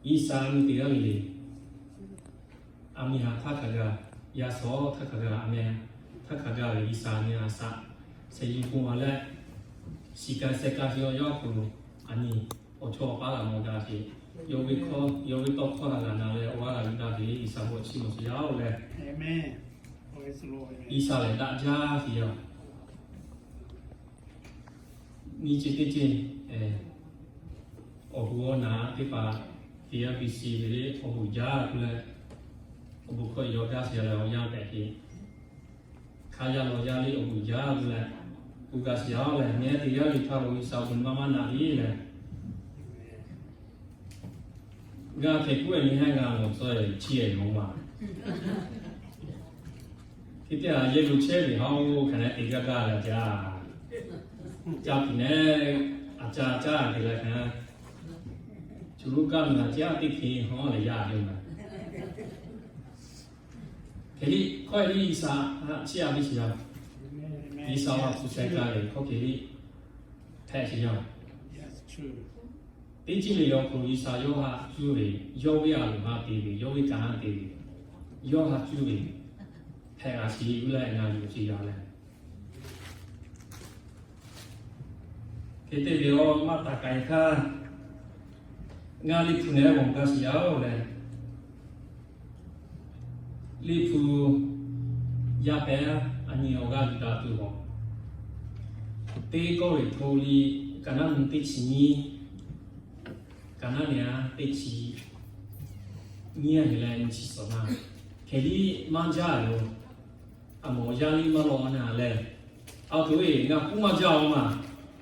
G'uiˬsha nyi teˇ g'aˇ ve le. A miˬ haꞈ htaˇ hk'aˬ gaˬ, yaˇ shawˉ htaˇ hk'aˬ gaˬ, a meh htaˇ hk'aˬ gaˬ ve G'uiˬsha nyi a shaꞈ shehˍ yuˬ pon a leh, shiˍ ka sheh ka shiˍ awˬ yanˇ awˬ hk'aw lo, a nyi awˬ chawˇ awˬ paˉ g'a mawˬ daꞈ sheˍ. Yawˇ ve hkawˇ, yawˇ ve tawˇ hkawˇ htaꞈ g'a na leh awˬ g'aˇ g'a yuˬ daꞈ ve G'uiˬsha bon chiˇ mvuh sheˍ yaˇ-oˬ leh, G'uiˬsha lehˬ daꞈ jaˇ sheˍ yaˇ. Nyi chi teˇ ceuˬ awˬ hoꞈ awˬ naˍ teˇ hpaˍ, T R B C ve le awˬ hoꞈ jaˇ k'oˆ leh, awˬ bon hkawˇ yawˇ gaˇ sheˍ leh awˬ yanˇ tehꞈ te hk'a yaˇ lawˬ yaˇ le awˬ hoꞈ jaˇ k'oˆ leh, k'oˆ gaˇ sheˍ yaˇ-oˬ leh, nehˉ teˇ g'aˇ ve htaˇ lo G'uiˬsha bon maˇ maˇ naꞈ le leh, g'a hkeh kuˉ e nyi hehnˇ g'a mawˬ tcuh e chi e mawˬ ma. Hk'e te a yehˬ lo chehˇ ve haꞈ-oˬ hk'aˬ leh teˇ g'aˇ gaˇ leh jaˇ. Ca piˍ nehˉ, a ca caˇ te leh hk'aˬ, chu lo gaˇ mvuhˇ a caˇ teˇ hk'e haw leh yaˇ ve ma. Hk'e liˇ hkawˇ e liˇ G'uiˬsha haꞈ chiˇ a ve chi yaˇ. G'uiˬsha a hpu sheh ka ve hkawˇ hk'e liˇ hpehꞈ sheˍ yaˇ. Teˇ ceuˬ le yaw hk'aw lo G'uiˬsha yawˇ haꞈ cuˇ ve, yawˇ ve a loˍ haꞈ te ve, yawˇ ve kanˉ te ve, yawˇ haꞈ cuˇ ve hpehꞈ g'a sheˍ ve leh ngaˬ yuˬ sheˍ yaˇ leh. Hk'e te ve awˬ maˇ taˍ k'ai htaˇ, ngaˬ Liꞈ hpu nehˉ g'awˬ gaˇ sheˍ yaˇ-oˬ leh, Liꞈ hpu yaˇ pehˉ a nyi awˬ g'aˇ yuˬ daꞈ tuˬ awˬ, Teˇ Kawˇrenˍhtuˆ liꞈ ka naˉ nyi teˇ chi nyiˇ, ka naˉ nyi a teˇ chi nyiˇ a nyi leh nyi chi suhˍ ma. Hk'e liˇ maˇ jaˇ yoˬ. A mawˬ yaˇ liˇ maˇ lawˬ a naˍ leh, a tuˬ e ngaˬ k'oˆ maˇ jaˇ-oˬ ma.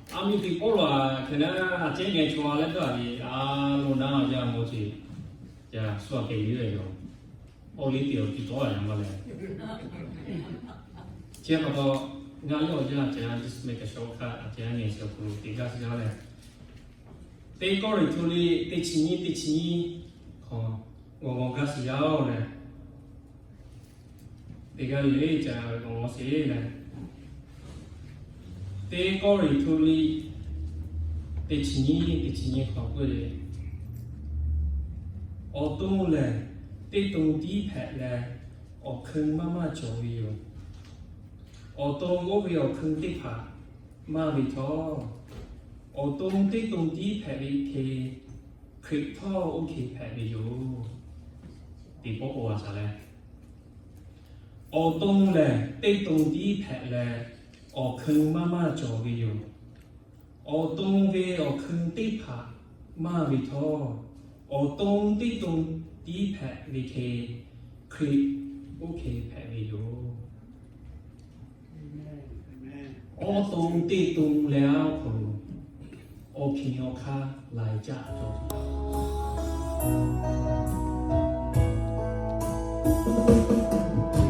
A miˬ teˇ pawˆ lo a hk'e naˉ a cehˉ ngeh chaw a leh daꞈ ve a lo naˉ yaˇ mawˬ ce, yaˇ shu a hk'e liˇ ve yoˬ. Awˬ liˇ te awˬ tiˉ tawˆ a yaˇ maˇ leh, chi pa taw ngaˬ yawˇ awˬ jaˇ a cehˉ a jiˇ suhˍ meh ka shaw hk'aˇ a cehˉ a ngeh chi awˬ hk'aw lo teˇ gaˇ shiˍ yaˇ leh, Teˇ Kawˇrenˍhtuˆ liꞈ teˇ chi nyiˇ teˇ chi nyiˇ hk'aw g'awˬ g'awˬ gaˇ shiˍ yaˇ-oˬ leh, teˇ g'aˇ le ca g'awˬ g'awˬ sheˍ leh, Teˇ Kawˇrenˍhtuˆ liꞈ teˇ chi nyiˇ teˇ chi nyiˇ hk'aw k'oˆ le, awˬ to lehˬ teˇ to tiˉ hpehꞈ leh, awˬ hk'eun maˇ maˇ cawˬ ve yoˬ. Awˬ to oˇ ve awˬ hk'eun teˇ hpaˍ maˇ ve htawˇ, awˬ to teˇ to tiˉ hpehꞈ ve hk'e, Hkriꞈ htawˇ oˇ hk'e hpehꞈ ve yoˬ. Teˇ pawˆ k'o a shaˍ leh, awˬ to lehˬ teˇ to tiˉ hpehꞈ leh, awˬ hk'eun maˇ maˇ cawˬ ve yoˬ. Awˬ to ve awˬ hk'eun teˇ hpaˍ maˇ ve htawˇ, awˬ to teˇ to tiˉ hpehꞈ ve hk'e, Hkriꞈ oˇ hk'e hpehꞈ ve yoˬ. Awˬ to teˇ to leh awˬ hk'aw lo, awˬ hkiˬ awˬ hk'aˇ laiˬ caˇ cawˬ.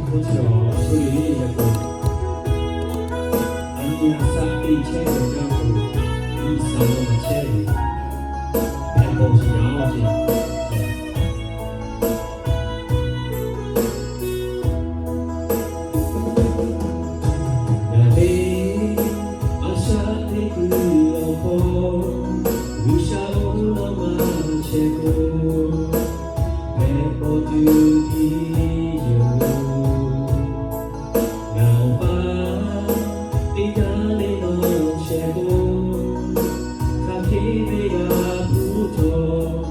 Hk'e te leh, a nyi a shaꞈ teˇ chehˇ ve g'aˇ k'o, G'uiˬsha lo maˍ chehˇ ve, hpehꞈ bawˬ shiˍ yaˇ-oˬ ce. Ngaˬ ve a shaꞈ teˇ kuiˬ awˬ hk'aw, G'uiˬsha lo maˍ chehˇ k'o, hpehꞈ bawˬ tuˬ piˇ yoˬ. Ngaˬ awˬ pa teˇ g'aˇ le nawˬ chehˇ k'o, hk'aˬ hk'e ve g'a hpu htawˇ,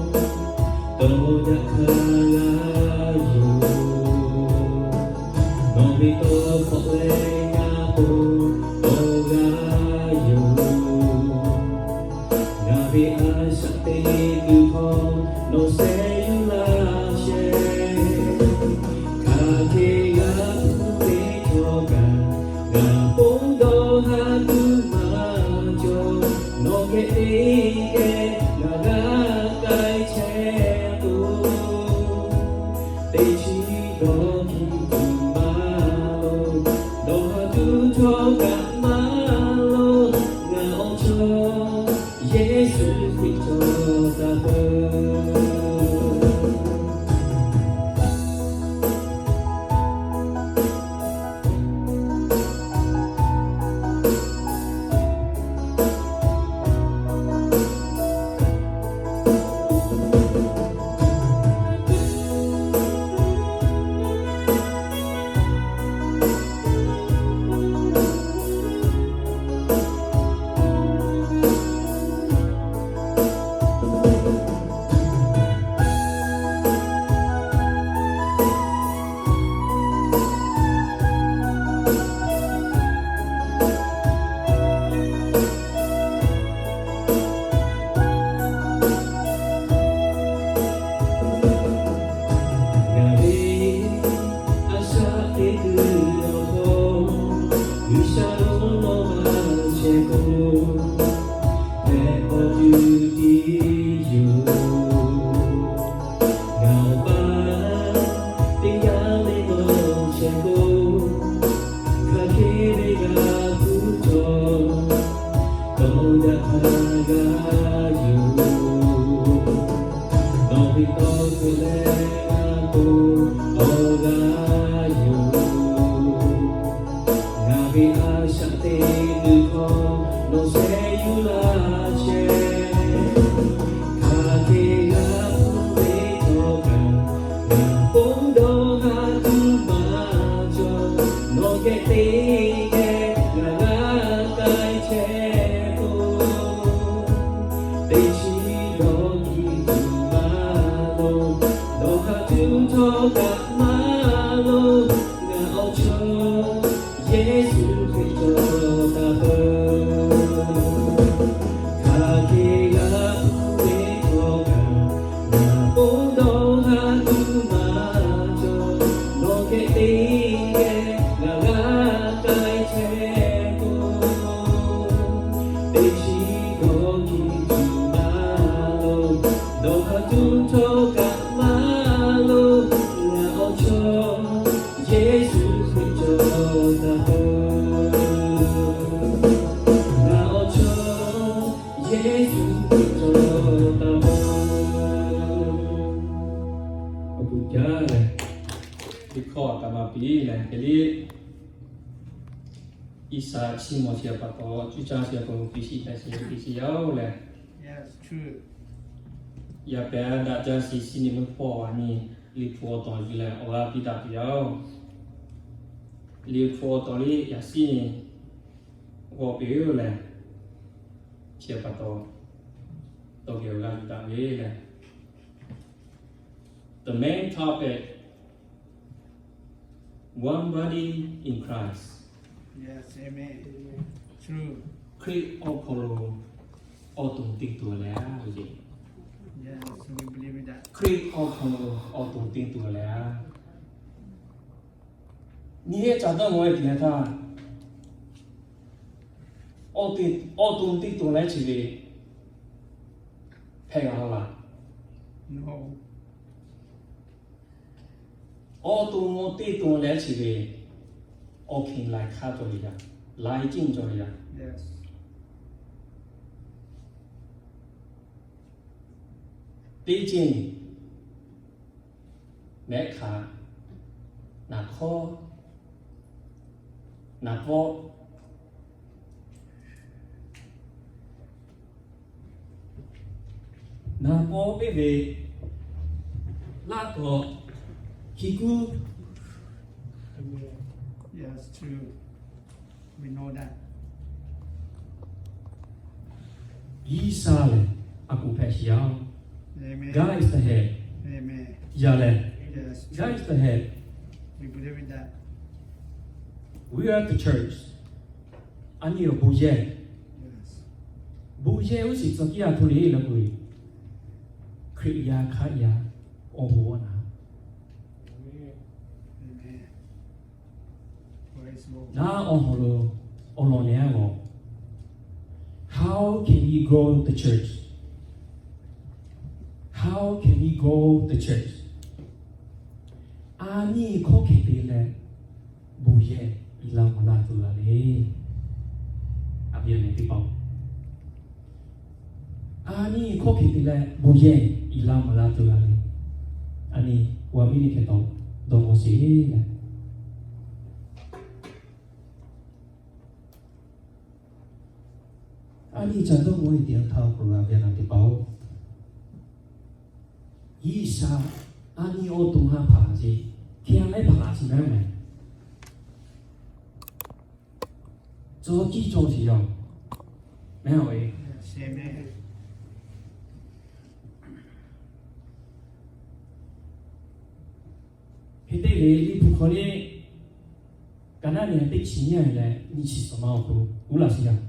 dawˇ yaꞈ hk'aˇ g'a yoˬ. Nawˬ ve tawˇ hkawꞈ leh ngaˬ k'o, dawˇ g'a yoˬ. Ngaˬ ve a shaꞈ teˇ kuiˬ hk'aw nawˬ sheh yuˬ laˇ chehˇ. Hk'aˬ hk'e g'a hpu teˇ htawˇ kaꞈ, ngaˬ ponˬ dawˇ haˉ tuˬ maˇ cawˬ. Nawˬ geh teˇ geh ngaˬ g'a k'ai chehˇ k'o, teˇ chi dawˇ hkiˇ tuˬ maˇ loˬ. Dawˇ haˉ tuˬ htawˇ kaꞈ maˇ loˬ. Ngaˬ awˬ chawˇ Yeˍsuˆ Hkriꞈ cawˬ taˍ peuˬ. Tawˇ kuiˬ leh a to awˬ g'aˇ yoˬ. Ngaˬ ve a shaꞈ teꞈ tuˬ hkawˇ nawˬ sheh yuˬ laˇ chehˇ. Hk'aˬ hk'e g'a hpuˇ ve htawˇ kaꞈ, ngaˬ ponˬ dawˇ haˉ tuˬ maˇ cawˬ. Nawˬ geh teˇ geh ngaˬ g'a k'ai chehˇ k'o, teˇ chiˉ dawˇ kiˇ tuˬ maˇ loˍ. Dawˇ haˉ tuˬ htawˇ kaꞈ maˇ loˍ. Ngaˬ awˬ chaw Yeˍsuˆ Hkriꞈ cawˬ taˍ peuˬ. Hk'aˬ hk'e g'a hpuˇ ve htawˇ kaꞈ, ngaˬ ponˬ dawˇ haˉ tuˬ maˇ cawˬ. Nawˬ geh teˇ geh ngaˬ g'a k'ai chehˇ k'o, teˇ chiˉ dawˇ kiˇ tuˬ maˇ loˍ. Dawˇ haˉ tuˬ htawˇ kaꞈ maˇ loˍ. Ngaˬ awˬ chaw Yeˍsuˆ Hkriꞈ cawˬ taˍ peuˬ. Ngaˬ awˬ chaw Yeˍsuˆ Hkriꞈ cawˬ taˍ peuˬ. Awˬ bon jaˇ leh, teˇ hkawˇ kaꞈ maˇ piˇ leh, hk'e le Iˉsaˍ chi mawˬ chi a pa taw, cuˇ caˇ chi a pa taw, piˇ shiˍ htaˇ shiˍ piˇ shiˍ yaˇ-oˬ leh, yaˇ pehˍ daꞈ jaˇ shiˍ shiˍ nyi mvuhˇ hpawˇ a nyi, Liꞈ hpu awˬ tawˍ yuˬ leh awˬ g'aˇ piˇ daꞈ tuˬ yaˇ-oˬ. Liꞈ hpu awˬ tawˍ liˇ yaꞈ shiˍ nyi g'awˇ piˇ-oˬ leh, chi a pa taw, tawˇ geh awˬ g'aˇ yuˬ daꞈ ve leh, the main topic, one body in Christ. Hkriꞈ awˬ hk'aw lo awˬ to teˇ to leh a ve ce. Hkriꞈ awˬ hk'aw lo awˬ to teˇ to leh a. Nyi heˆ caˬ dawˇ mawˬ ve teˇ yanˇ htaˇ, awˬ to teˇ to leh chi ve hpehꞈ g'a laˇ. Awˬ to mawˬ teˇ to leh chi ve, awˬ hkeꞈ laiˬ hk'aˇ cawˬ ve yaˇ, laiˬ ceˇ cawˬ ve yaˇ. Teˇ ceˇ, mehˆ hk'aˇ, naˍ hk'awˇ, naˍ pawˆ, naˍ pawˆ piˇ ve, laˇ kawꞈ, hkiˇ kuˉ. Iˉsaˍ lehˬ, a kuˬ hpehꞈ shiˍ yaˇ-oˬ. God is the head. Yaˇ lehˬ, God is the head. We are the church. A nyi awˬ bon yehˇ. Bon yehˇ g'uˇ suhˍ tcuh kiˇ a hto le la k'o, Hkriꞈ yaˇ hk'aˆ yaˇ awˬ bon naˍ. Naˉ awˬ hawˬ lo awˬ lawn leh a g'awˬ, how can we grow the church? How can we grow the church? A nyi hkawˇ hk'e te leh, bon yehˇ i laˇ maˍ laˇ tuˬ g'a le. A viˉ a nyi teˇ hpaˍ-oˬ, a nyi hkawˇ hk'e te leh bon yehˇ i laˇ maˍ laˇ tuˬ g'a le. A nyi, g'a miˇ nyi hk'e taw dawˇ mawˬ sheˍ leh, a nyi caˬ dawˇ mawˬ ve teˇ yanˇ htaˇ awˬ hk'aw lo a viˉ a nyi teˇ hpaˍ-oˬ, Iˉsaˍ a nyi awˬ to ha hpaˍ sheˍ, hk'e a lehˉ hpaˍ sheˍ mehˉ mehˉ, cawˬ kiˇ cawˬ sheˍ yaˇ-oˬ, mehˉ a ve. Hk'e te ve Liꞈ hpu hk'aw le, Kaˍnaˆ nehˬ teˇ chi nyiˇ leh nyiˇ chi suhˍ ma awˬ hk'aw lo uˉ laˬ sheˍ yaˇ.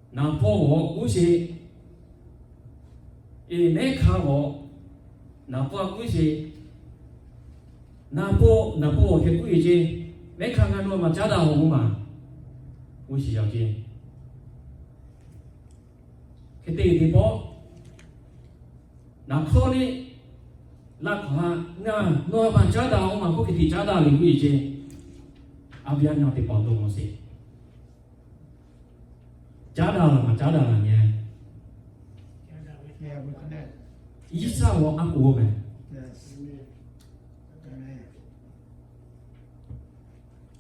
Naˍ pawˆ g'awˬ uˉ sheˍ. Eˬ, mehˉ hk'aˇ g'awˬ naˍ pawˆ uˉ sheˍ. Naˍ pawˆ, naˍ pawˆ g'awˬ hk'e uˉ ve ce. Mehˉ hk'aˇ ngaˬ nawˬ maˬ caˉ daꞈ awˬ moˍ maˬ uˉ sheˍ yaˇ ce. Hk'e te ve teˇ pawˆ, naˍ hk'awˇ le, laˇ hk'awꞈ ha, ngaˬ nawˬ maˬ caˉ daꞈ awˬ maˬ k'oˆ hk'e te caˉ daꞈ ve uˉ ve ce. A viˉ a nyi teˇ hpaˍ dawˇ mawˬ sheˍ. Caˉ daꞈ laˬ maˬ caˉ daꞈ laˬ nyi. G'uiˬsha awˬ aˉ k'oˍ mehˍ.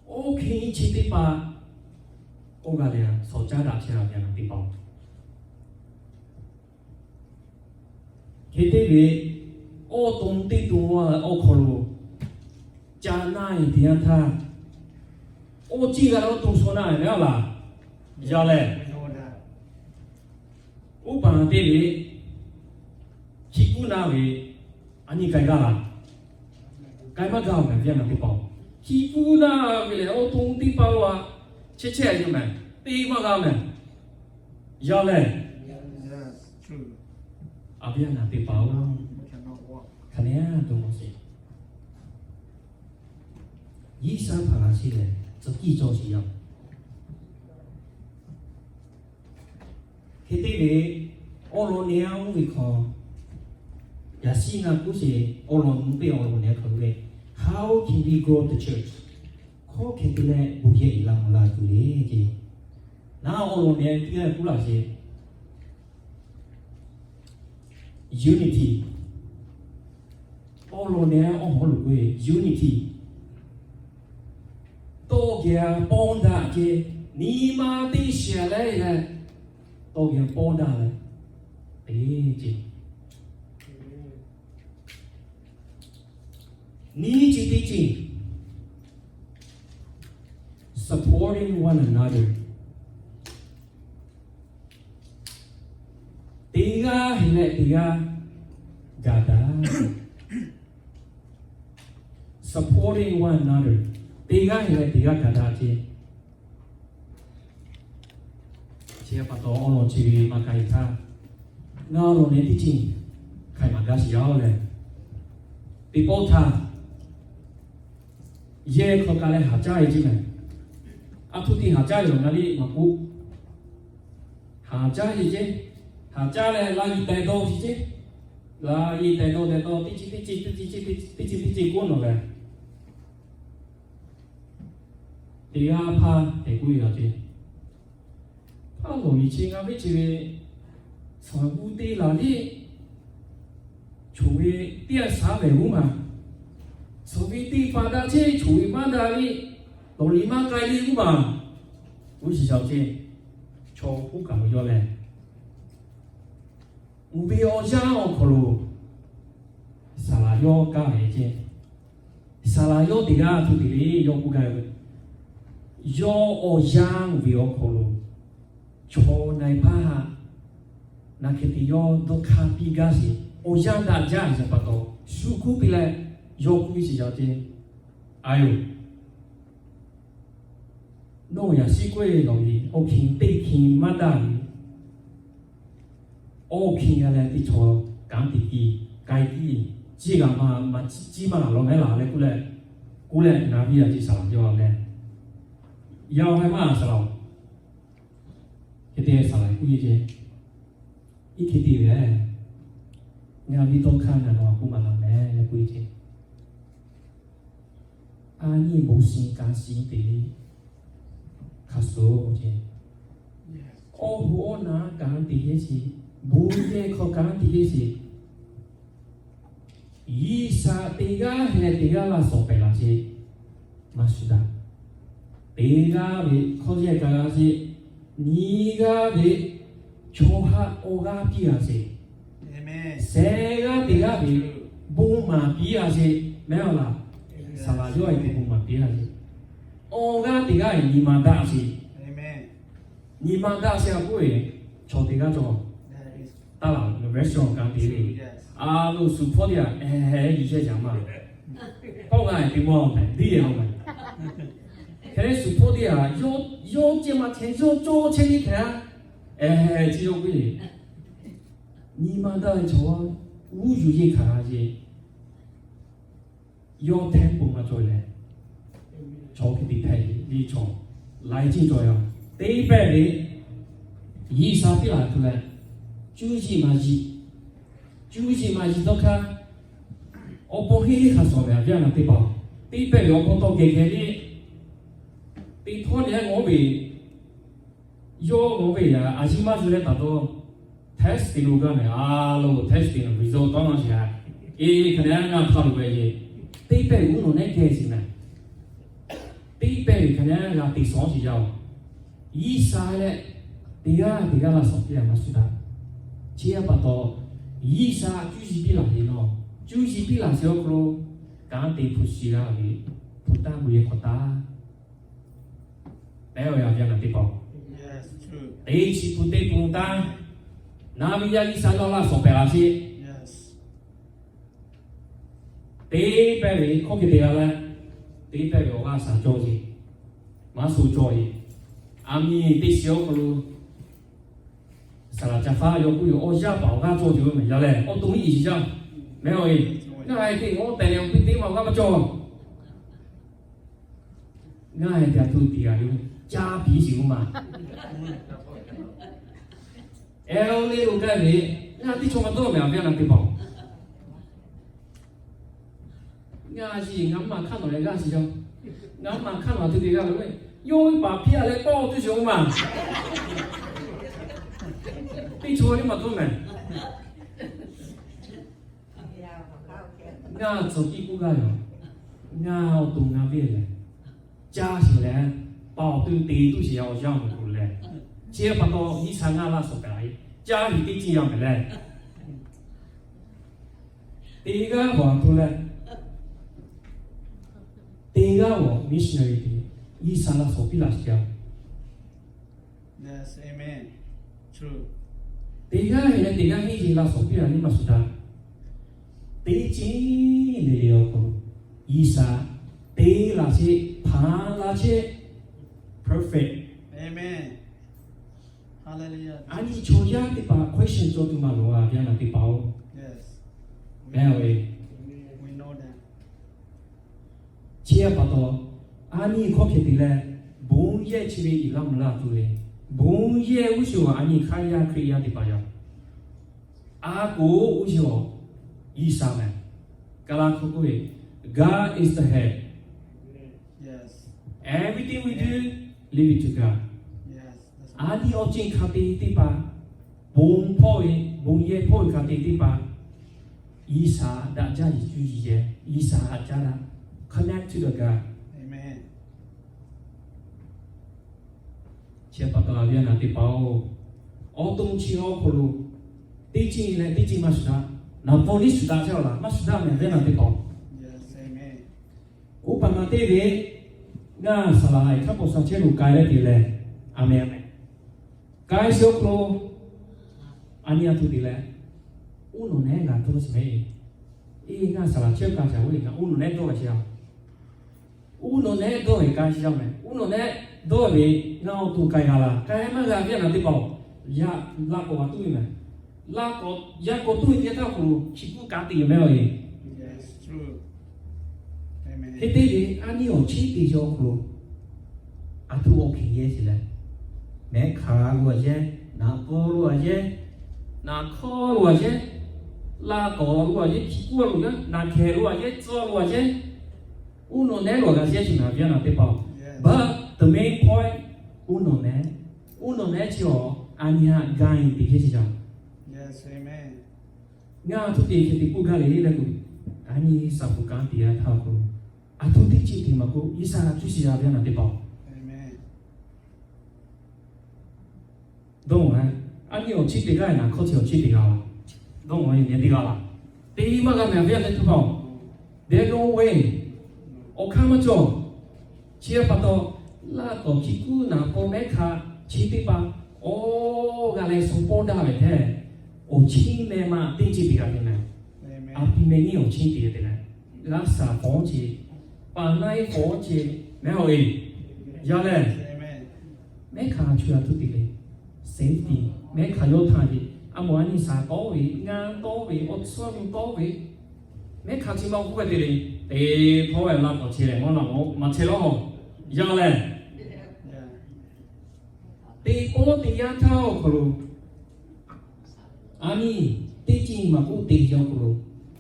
Oˇ hk'e chi teˇ hpaˍ oˇ g'a leh shawˍ caˉ daꞈ chehˇ a ve teˇ hpaˍ. Hk'e te ve, awˬ to teˇ to awˬ hk'aw lo ca naˇ e teˇ yanˇ htaˇ, oˇ ciˇ g'a leh awˬ to shaw naˇ e ve a laˬ. Yaˇ lehˬ, uˉ paˍ teˇ ve hkiˇ puiˉ naˇ ve, a nyi k'ai gaˇ laˬ. K'ai maˇ gaˇ mehˍ, yaˇ naˬ teˇ hpaˍ. Hkiˇ puiˉ naˇ ve lehˬ, awˬ to teˇ hpaˍ lo a chehˇ chehˇ a yoˬ mehˍ, te maˇ g'a mehˍ. Yaˇ lehˬ, a viˉ yaˇ naˬ teˇ hpaˍ-oˬ, hk'aˬ neˇ a to ma sheˍ. G'uiˬsha hpaˍ laˬ sheˍ lehˬ, tcuh kiˇ cawˬ sheˍ yaˇ. Hk'e te ve, awˬ lawn nehˬ a oˇ ve hk'aw, yaꞈ shiˉ ngaˬ k'oˆ sheˍ, awˬ lawn mvuhˇ teˇ awˬ lawn nehˬ hk'aw ve, How can we grow the church? Hkawˇ hk'e te leh bon yehˬ iˍ la mvuh la tuˬ le ce. Naˉ awˬ lawn nehˬ teˇ g'aˇ k'oˆ laˬ sheˍ, unity. Awˬ lawn nehˬ awˬ hawˉ lo k'oˆ ve unity. Tawˇ geh a pawˇ daꞈ ce, nyi ma teˇ shiˍ leh leh, tawˇ geh a pawˇ daꞈ leh, teˇ ce, nyi ce teˇ ce, supporting one another. Teˇ g'aˇ heˍ leh teˇ g'aˇ gaˬ daꞈ. Supporting one another. Teˇ g'aˇ heˍ leh teˇ g'aˇ gaˬ daꞈ ce. Chi pa taw awˬ lawn chi ve maˇ k'ai htaˇ, ngaˬ awˬ lawn nehˬ teˇ ce hk'ai maˍ gaˇ sheˍ yaˇ lehˬ, teˇ pawˆ htaˇ yehˬ hk'aw kaꞈ leh haˍ caˇ e ce mehˍ. A htoꞈ te haˍ caˇ ve awˬ na liˇ maˇ k'oˆ, haˍ caˇ e ce. Haˍ caˇ leh laˇ yiˍ taiˍ dawˇ ce ce. Laˇ yiˍ taiˍ dawˇ taiˍ dawˇ teˇ ce teˇ ce teˇ ce teˇ ce teˇ ce k'oˆ nawˬ lehˬ, teˇ g'aˇ hpaˇ hk'e k'oˆ ve laˬ ce. Hpaˇ lawˬ miˬ chi ngaˬ ve ce ve, shaˍ g'uˇ teˇ laˬ liˇ choˬ ve teˇ g'aˇ shaˉ vehˬ g'uˇ maˬ, shaˍ ve teˇ hpaˍ daꞈ ce choˬ ve maˇ daꞈ liˇ, tawˍ liꞈ maˇ k'ai liˇ g'uˇ maˬ, g'uˇ shiˍ shaˍ ce. Chaw k'oˆ kaꞈ yawˇ lehˬ, uˍ ve awˬ yanˇ awˬ hk'aw lo saˍ laˍ yawˇ kaˇ ve ce. Saˍ laˍ yawˇ teˇ g'aˇ htoꞈ te le yawˇ k'oˆ gaˇ ve, yawˇ awˬ yanˇ uˍ ve awˬ hk'aw lo chaw na e hpaˇ haꞈ, naˬ hk'e te yawˇ dawˇ hk'aˇ piˇ gaˇ sheˍ. Awˬ yanˇ daꞈ jaˇ ve pa taw, shu kuˉ piˇ leh yawˇ k'oˆ ve shiˍ yaˇ ce. A yoˬ, nawˬ yaꞈ shiˉ k'oˆ e lawˬ ve, awˬ hkin teˇ hkin maˇ daꞈ ve, awˬ hkin g'a leh teˇ chaw kanˉ te tiˉ k'ai tiˉ, ciˇ g'a ma ma ciˇ maˇ laˬ law mehˉ laˬ leh k'oˆ leh, k'oˆ leh ngaˬ viˉ yaˇ ce saˍ laˍ yawˇ leh, yaˇ awˬ hk'e maˇ saˍ laˍ-oˬ. Hk'e te saˍ laˍ k'oˆ ve ce, iˉ hk'e te ve, ngaˬ viˉ dawˇ hk'aˇ ngaˬ nawˬ a k'oˆ maˍ laˬ mehˉ leh k'oˆ ve ce. A nyi bon shi kanˉ shi te hk'a shuˍ ce. Awˬ hoꞈ awˬ na kanˉ te heˆ sheˍ, bon yehˬ hk'aw kanˉ te heˆ sheˍ. G'uiˬsha teˇ g'aˇ heˆ leh teˇ g'aˇ laˇ shawˍ pehˍ laˬ ce. Maˇ shuˍ daꞈ. Teˇ g'aˇ ve hkawˇ yehˬ kaꞈ g'a sheˍ. Nyiˇ g'aˇ ve chaw haꞈ awˬ g'aˇ piˇ g'a sheˍ. Shehˍ g'aˇ teˇ g'aˇ ve bon maˍ piˇ g'a sheˍ. Mehˉ a laˬ, saˍ laˍ yawˇ e te bon maˍ piˇ g'a sheˍ. Awˬ g'aˇ teˇ g'aˇ ve nyi ma daꞈ sheˍ. Nyi ma daꞈ sheˍ a k'oˆ ve, chaw teˇ g'aˇ cawˬ taˇ laˬ ve restaurant kanˉ te ve, a lo suhˍ hpawˇ teˇ g'aˇ, eh, yuˬ shehˆ shaˍ maˇ, hpawˇ g'a te maˇ mehˍ, diˇ e a mehˍ. Hk'e leh suhˍ hpawˇ teˇ g'aˇ, yawˇ yawˇ ceh maˇ chehˇ, yawˇ cawˇ chehˇ ve hk'e a, eh, chi yawˇ k'oˆ ve, nyi ma daꞈ ve chaw uˉ yuˬ yeˇ hkanˍ g'a ce. Yawˇ hteˇ pon maˇ cawˬ leh, chaw hk'e te hpehꞈ ve chaw laiˉ ceuˬ cawˬ yaˇ. Teˇ pehˇ ve, G'uiˬsha piˇ laˬ tuˬ leh, cuˇ yiˍ maˍ yiˍ, cuˇ yiˍ maˍ yiˍ dawˇ hk'aˇ, awˬ pon henˇ hk'a shawˍ ve a viˉ a naˬ teˇ hpaˍ, teˇ pehˇ ve awˬ pon tawˇ geh geh le, teˇ hpawˇ le a ngawˉ ve, yawˇ ngawˉ ve yaꞈ a shu maˇ shu leh taˍ dawˇ Test te lo gaˇ mehˍ, a lo test te lo result tawˇ naˇ sheˍ a. E, hk'aˬ nehˉ ngaˇ hpaˇ lo ve ye. Teˇ pehˇ uˉ nawˬ nehˉ geh sheˍ mehˍ. Teˇ pehˇ ve hk'aˬ nehˉ g'a te shawˉ sheˍ yaˇ oˬ. Yiˇ sha leh teˇ g'aˇ teˇ g'aˇ laˇ shawˍ piˇ a maˇ shuˍ daꞈ. Chi a pa taw, Yiˇ sha cuˇ yiˍ piˇ laˬ ve naw, cuˇ yiˍ piˇ laˬ sheˍ awˬ hk'aw lo, kanˉ te hpu shi g'a ve, hpu taˇ gu yehˬ hk'awꞈ taˇ. Pehˉ ve a ve a naˬ teˇ hpaˍ-oˬ, teˇ chi hpu teˇ hpu taˇ, naˍ ve yaˇ Yiˇ sha yawˇ laˇ shawˍ pehˍ laˬ sheˍ. Teˇ pehˇ ve hkawˇ hk'e te g'a leh, teˇ pehˇ ve awˬ g'aˇ shaˍ cawˇ ve, maˇ sho cawˇ ve, aˬ miˍ teˇ shiˍ awˬ hk'aw lo, saˍ laˍ ca faˉ yawˇ k'oˆ ve, awˬ yaˇ paˍ awˬ g'aˇ cawˇ ve mehˍ yaˇ lehˬ, awˬ to miˉ iˍ shiˍ jaˇ. Mehˍ oˬ e, ngaˬ e teˇ awˬ tehˬ leh awˬ piˇ teˇ ma awˬ g'aˇ maˇ cawˇ. Ngaˬ e te a htoꞈ tiˍ g'a ve, caˇ piˇ shiˍ k'oˆ ma. Aˬ le lo gaˇ ve, ngaˬ teˇ chaw ma dawˇ mehˍ a ve a naˬ teˇ hpaˍ-oˬ. Ngaˬ shiˍ ngaˬ maˇ hkanˇ nawˬ leh g'aˇ shiˍ jaˇ. Ngaˬ maˇ hkanˇ nawˬ a htoꞈ te g'aˇ ve, yawˇ ve paˍ piˇ a leh pawˆ tuˬ shiˍ k'oˆ ma. Teˇ chaw ve maˇ dawˇ mehˍ. Ngaˬ tcuh piˇ k'oˆ gaˇ ve, ngaˬ awˬ to ngaˬ ve lehˬ, caˇ sheˍ leh, paˍ awˬ to te tuˬ sheˍ yaˇ awˬ yaˇ awˬ moˍ k'o lehˬ, chi pa taw Yiˇ sha ngaˇ laˇ shawˍ kaꞈ, caˇ ve teˇ ceuˬ yaˇ mehˍ leh, teˇ g'aˇ paˍ a htoꞈ leh, teˇ g'aˇ awˬ missionary te, Yiˇ sha laˇ shawˍ piˇ laˬ sheˍ yaˇ. Teˇ g'aˇ heˆ leh teˇ g'aˇ heˆ yeˬ laˇ shawˍ piˇ a nyi maˇ shuˍ daꞈ. Teˇ ceuˬ le le awˬ hk'aw lo, Yiˇ sha te laˬ sheˍ, hpanˍ laˬ sheˍ, perfect. A nyi chaw yaˇ teˇ hpaˍ question cawˬ tuˬ maˇ loˬ a ve a naˬ teˇ hpaˍ-oˬ. Mehˍ oˬ e. Chi a pa taw, a nyi hkawˇ hk'e te leh, bon yehˇ chi ve iˍ laˇ mvuh laˇ tuˬ ve, bon yehˇ g'uˇ suhˍ a nyi hk'aˇ yaˇ Hkriꞈ yaˇ teˇ hpaˍ yaˇ, a k'oˍ g'uˇ suhˍ Yiˇ sha mehˍ. Kaˍ laˇ hkawˇ k'oˆ ve, God is the head. Everything we do, leave it to God. A nyi awˬ ceuˬ hk'a te teˇ hpaˍ, bon hpawˇ ve, bon yehˇ hpawˇ ve hk'a te teˇ hpaˍ, Yiˇ sha daꞈ jaˇ yiˍ cuˇ yiˍ yehˇ, Yiˇ sha haꞈ jaˇ daꞈ, connect to the God. Chi pa taw a ve a naˬ teˇ hpaˍ-oˬ, awˬ to chi awˬ hk'aw lo, teˇ ceuˬ leh teˇ ceuˬ maˇ shuˍ daꞈ, naˍ paw liˇ shuˍ daꞈ chehˇ a laˬ, maˇ shuˍ daꞈ mehˍ ve a naˬ teˇ hpaˍ-oˬ. Oˇ paˍ ma teˇ ve, ngaˬ saˍ laˍ haiˬ hk'aˇ paw sha chehˇ lo k'ai leh te leh, a mehˍ a mehˍ, k'ai sheˍ awˬ hk'aw lo, a nyi a htoꞈ te leh, uˉ nawˬ nehˉ ngaˬ dawˇ sheˍ mehˍ. Eˬ, ngaˬ saˍ laˍ chehˇ k'ai shaˍ ve ngaˬ uˉ nawˬ nehˉ dawˇ sheˍ a. Uˉ nawˬ nehˉ dawˇ ve k'ai sheˍ yaˇ mehˍ. Uˉ nawˬ nehˉ dawˇ ve ngaˬ awˬ to k'ai g'a laˬ, k'ai maˇ g'a ve a naˬ teˇ hpaˍ-oˬ. Yaˇ laˇ k'awꞈ g'a tuˉ ve mehˍ. Laˇ k'awꞈ, yaˇ k'awꞈ tuˉ ve teˇ yanˇ htaˇ awˬ hk'aw lo chi kuˇ ka te ve mehˍ a e. Hk'e te ve a nyi awˬ chiˉ te yaw awˬ hk'aw lo, a htoꞈ awˬ hk'e yehˇ sheˍ leh, mehˉ hk'aˬ lo a yehˇ, naˍ paw lo a yehˇ, naˍ hkawˇ lo a yehˇ, laˇ k'awꞈ lo a yehˇ, hkiˬ kuˇ lo a yehˇ, naˍ hkehˍ lo a yehˇ, tcuh lo a yehˇ, uˉ nawˬ nehˉ lo a g'a yehˇ sheˍ mehˍ a ve a naˬ teˇ hpaˍ-oˬ. But the main point, uˉ nawˬ nehˉ, uˉ nawˬ nehˉ chi awˬ a nyi a ga te yehˇ sheˍ jaˇ. Ngaˬ a htoꞈ te hk'e te k'oˆ gaˇ le leh k'o, a nyi saˍ hpu kanˉ te yaˇ htaˇ awˬ hk'aw lo, a htoꞈ teˇ ceuˬ te maˇ k'oˆ, Yiˇ sha cuˇ shiˍ a ve a naˬ teˇ hpaˍ-oˬ. Dawˇ a, a nyi awˬ chiˉ te g'aˇ naˍ hkawˇ chi awˬ chiˉ te g'a laˬ. Dawˇ a, nyi teˇ g'aˇ laˬ. Te maˇ g'a mehˍ ve a ve teˇ hpaˍ-oˬ. There's no way. Awˬ hk'aˇ maˇ cawˬ. Chi a pa taw, laˇ k'awꞈ hkiˬ kuˇ naˍ paw mehˉ hk'aˬ chi teˇ hpaˍ, awˬ g'a leh shu pawˇ daꞈ ve hk'e, awˬ chiˉ meh ma teˇ ceuˬ te g'a te mehˍ. A pi meh nyiˇ awˬ chiˉ te te leh, g'a shaˍ hpawˇ ce, paˍ naˆ iˉ hpawˇ ce, mehˍ a e. Yaˇ lehˬ, mehˉ hk'aˬ a chu a htoꞈ te le. Safety, mehˉ hk'aˬ yawˇ htaˇ ve, a mawˬ a nyi shaˍ tawˇ ve, ngaˇ tawˇ ve, awˬ tsuhˇ a mvuh tawˇ ve, mehˉ hk'aˬ chi ma k'oˆ ve te le. Te hpawˇ ve laˇ k'awꞈ che leh maˇ laˬ maˇ maˇ chehˇ lawˬ. Yaˇ lehˬ, teˇ pawˆ teˇ yanˇ htaˇ awˬ hk'aw lo, a nyi teˇ ceuˬ maˇ k'oˆ te yaˇ awˬ hk'aw lo,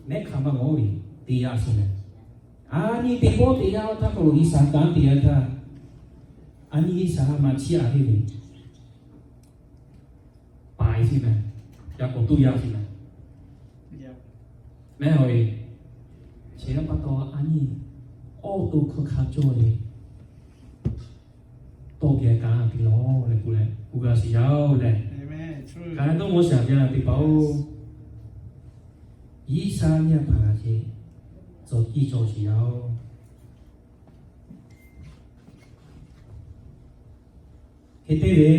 mehˉ hk'aˬ maˇ g'a ve te yaˇ sheˍ leh, a nyi teˇ pawˆ teˇ yanˇ htaˇ hk'aw lo G'uiˬsha kanˉ te yaˇ htaˇ, a nyi G'uiˬsha maˇ chiˇ aꞈ ve le. Paiˍ sheˍ mehˍ. yaꞈ k'awꞈ tuˇ yaˇ sheˍ mehˍ. Mehˉ haw e, chi htaꞈ pa taw a nyi awˬ to hkawˇ hk'a cawˇ ve tawˇ geh kaꞈ te lawˬ leh k'oˆ leh k'oˆ g'a sheˍ yaˇ-oˬ leh, ka na dawˇ mawˇ shaˍ ve a teˇ hpaˍ-oˬ, G'uiˬsha nyi a hpaˍ g'a ce tcuh tiˇ cawˬ sheˍ yaˇ-oˬ. Hk'e te ve,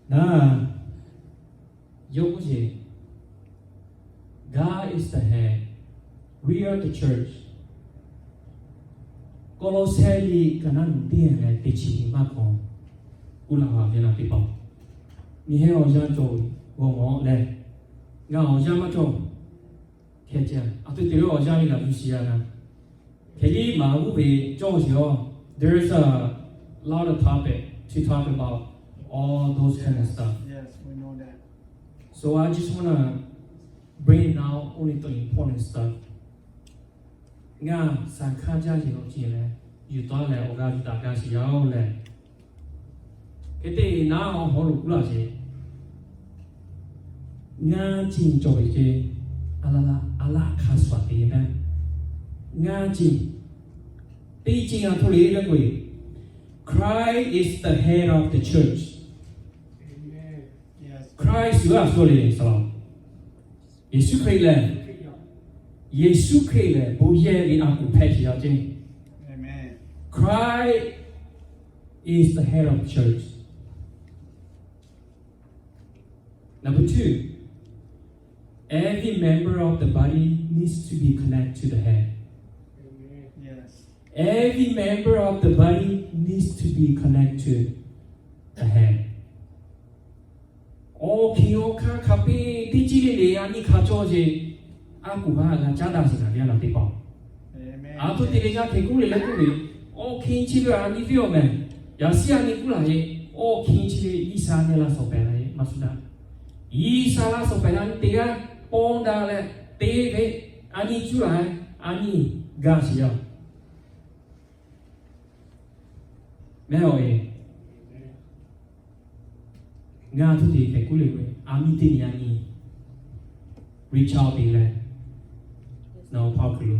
naˍ, yawˇ k'oˆ sheˍ, God is the head, we are the church. Kawˇlawˇsehˇ liꞈ ka naˉ nyi teˇ leh teˇ chi nyi maˇ hkawˇ k'oˆ laˇ ve a ve na teˇ hpaˍ, miˬ heh awˬ yanˇ cawˬ g'awˬ mawˬ leh, ngaˬ awˬ yanˇ maˇ cawˬ. Hk'e te, a htoꞈ te ve awˬ yanˇ ve g'a tuˬ shiˍ yaˇ na. Hk'e liˇ maˍ g'uˇ ve cawˇ sheˍ-oˬ, there is a lot of topic to talk about all those kind of stuff. So I just wanna bring out only the important stuff. Ngaˬ saˍ hkaˇ jaˇ sheˍ law ce leh, yuˬ taˍ leh awˬ g'aˇ yuˬ daꞈ gaˇ sheˍ yaˇ-oˬ leh, hk'e te naˉ awˬ hawˉ lo k'oˆ laˇ sheˍ. Ngaˇ ciˇ cawˬ ve ce, a laˇ laˇ a laˇ hk'a shuˍ te ve mehˉ. Ngaˇ ciˇ, teˇ ciˇ a htoꞈ le le k'oˆ ve, Christ is the head of the church. Christ shu a shu le sa, Yeˍsuˆ Hkriꞈ lehˬ, Yeˍsuˆ Hkriꞈ lehˬ bon yehˬ ve a kuˬ hpehꞈ sheˍ yaˇ ce. Christ is the head of the church. Number two, every member of the body needs to be connected to the head. Every member of the body needs to be connected to the head. Awˬ hkiˬ awˬ hkanˇ hk'a piˇ teˇ ciˉ le le a nyi hk'a cawˇ ce, a kuˬ ha g'a caˉ daꞈ sheˍ naˍ ve a laˬ teˇ hpaˍ. A htoꞈ te ve g'aˇ hk'e k'oˆ le le k'oˆ ve, awˬ hkiˬ chi ve a nyi viˉ awˬ mehˍ, yaꞈ shiˉ a nyi k'oˆ laˬ ve, awˬ hkiˬ chi ve G'uiˬsha nyi laˇ shawˍ pehˍ la ve maˇ shuˍ daꞈ. G'uiˬsha laˇ shawˍ pehˍ la nyi teˇ g'aˇ paw daꞈ leh te ve a nyi cuˇ laˬ, a nyi gaˇ sheˍ yaˇ. Mehˉ awˬ e, ngaˬ htoꞈ te hk'e k'oˆ le ve, a miˇ teˇ nyi a nyi reach out te leh, naˍ awˬ hpaw kuiˬ lo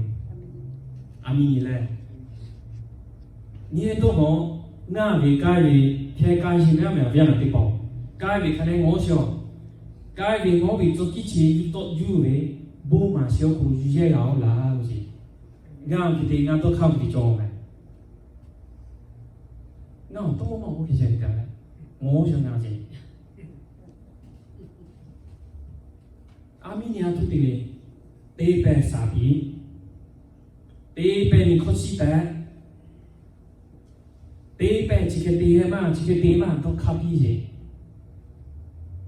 a miˇ nyi leh, nyi heh dawˇ nawˬ, ngaˬ ve k'ai ve hkeh k'ai sheˍ mehˉ a mehˍ a ve a naˍ teˇ hpaˍ, k'ai ve hk'a leh ngawˬ sheˍ-oˬ, k'ai ve ngawˬ ve tcuh kiˇ chi tawˆ juˇ ve, bon maˍ sheˍ awˬ hk'aw lo yuˬ yehˇ g'a-oˬ laˇ ve ce. Ngaˬ hk'e te ngaˬ dawˇ hk'aˇ ve te cawˬ mehˍ. Ngaˬ awˬ tawˇ mawˇ maˇ k'oˆ hk'e ce kaꞈ, ngawˬ sheˍ ngaˬ ce. A miˇ nyi a htoꞈ te le, teˇ pehˍ shaˍ piˇ, teˇ pehˍ miˬ hkawˇ shiˉ pehˍ, teˇ pehˍ chi hk'e te maˇ, chi hk'e te maˇ dawˇ hk'aˇ piˇ ce.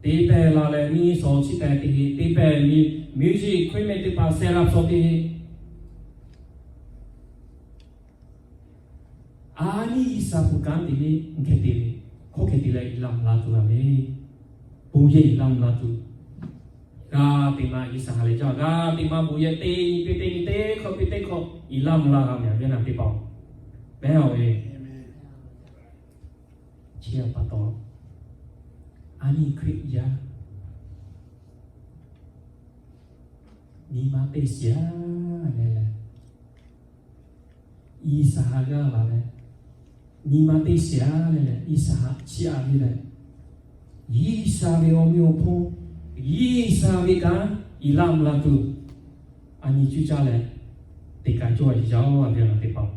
Teˇ pehˍ la leh miˇ shawˍ chi tehꞈ te, teˇ pehˍ miˇ music equipment teˇ hpaˍ set up shawˍ te. A nyi G'uiˬsha hpu kanˉ te ve, hk'e te ve, hkawˇ hk'e te leh i laˇ mvuh la tuˬ laˇ ve, bon yehˬ i laˇ mvuh la tuˬ, g'a te ma G'uiˬsha ha lehˬ jaˇ, g'a te ma bon yehˬ teˇ nyi piˇ teˇ nyi teˇ hkawˇ piˇ teˇ hkawˇ i laˇ mvuh la g'a mehˍ a ve a naˍ teˇ hpaˍ-oˬ. Mehˉ awˬ e, chi a pa taw, a nyi Hkriꞈ yaˇ nyi ma teˇ shiˍ a leh leh, G'uiˬsha ha g'aˇ la leh, nyi ma teˇ shiˍ a leh leh G'uiˬsha ha chiˇ a ve leh, G'uiˬsha ve awˬ meh awˬ hponˇ, G'uiˬsha ve kanˉ i laˇ mvuh la tuˬ, a nyi cuˇ caˇ leh, teˇ kaꞈ cawˇ a yeˬ jaˇ-oˬ a ve a naˍ teˇ hpaˍ-oˬ.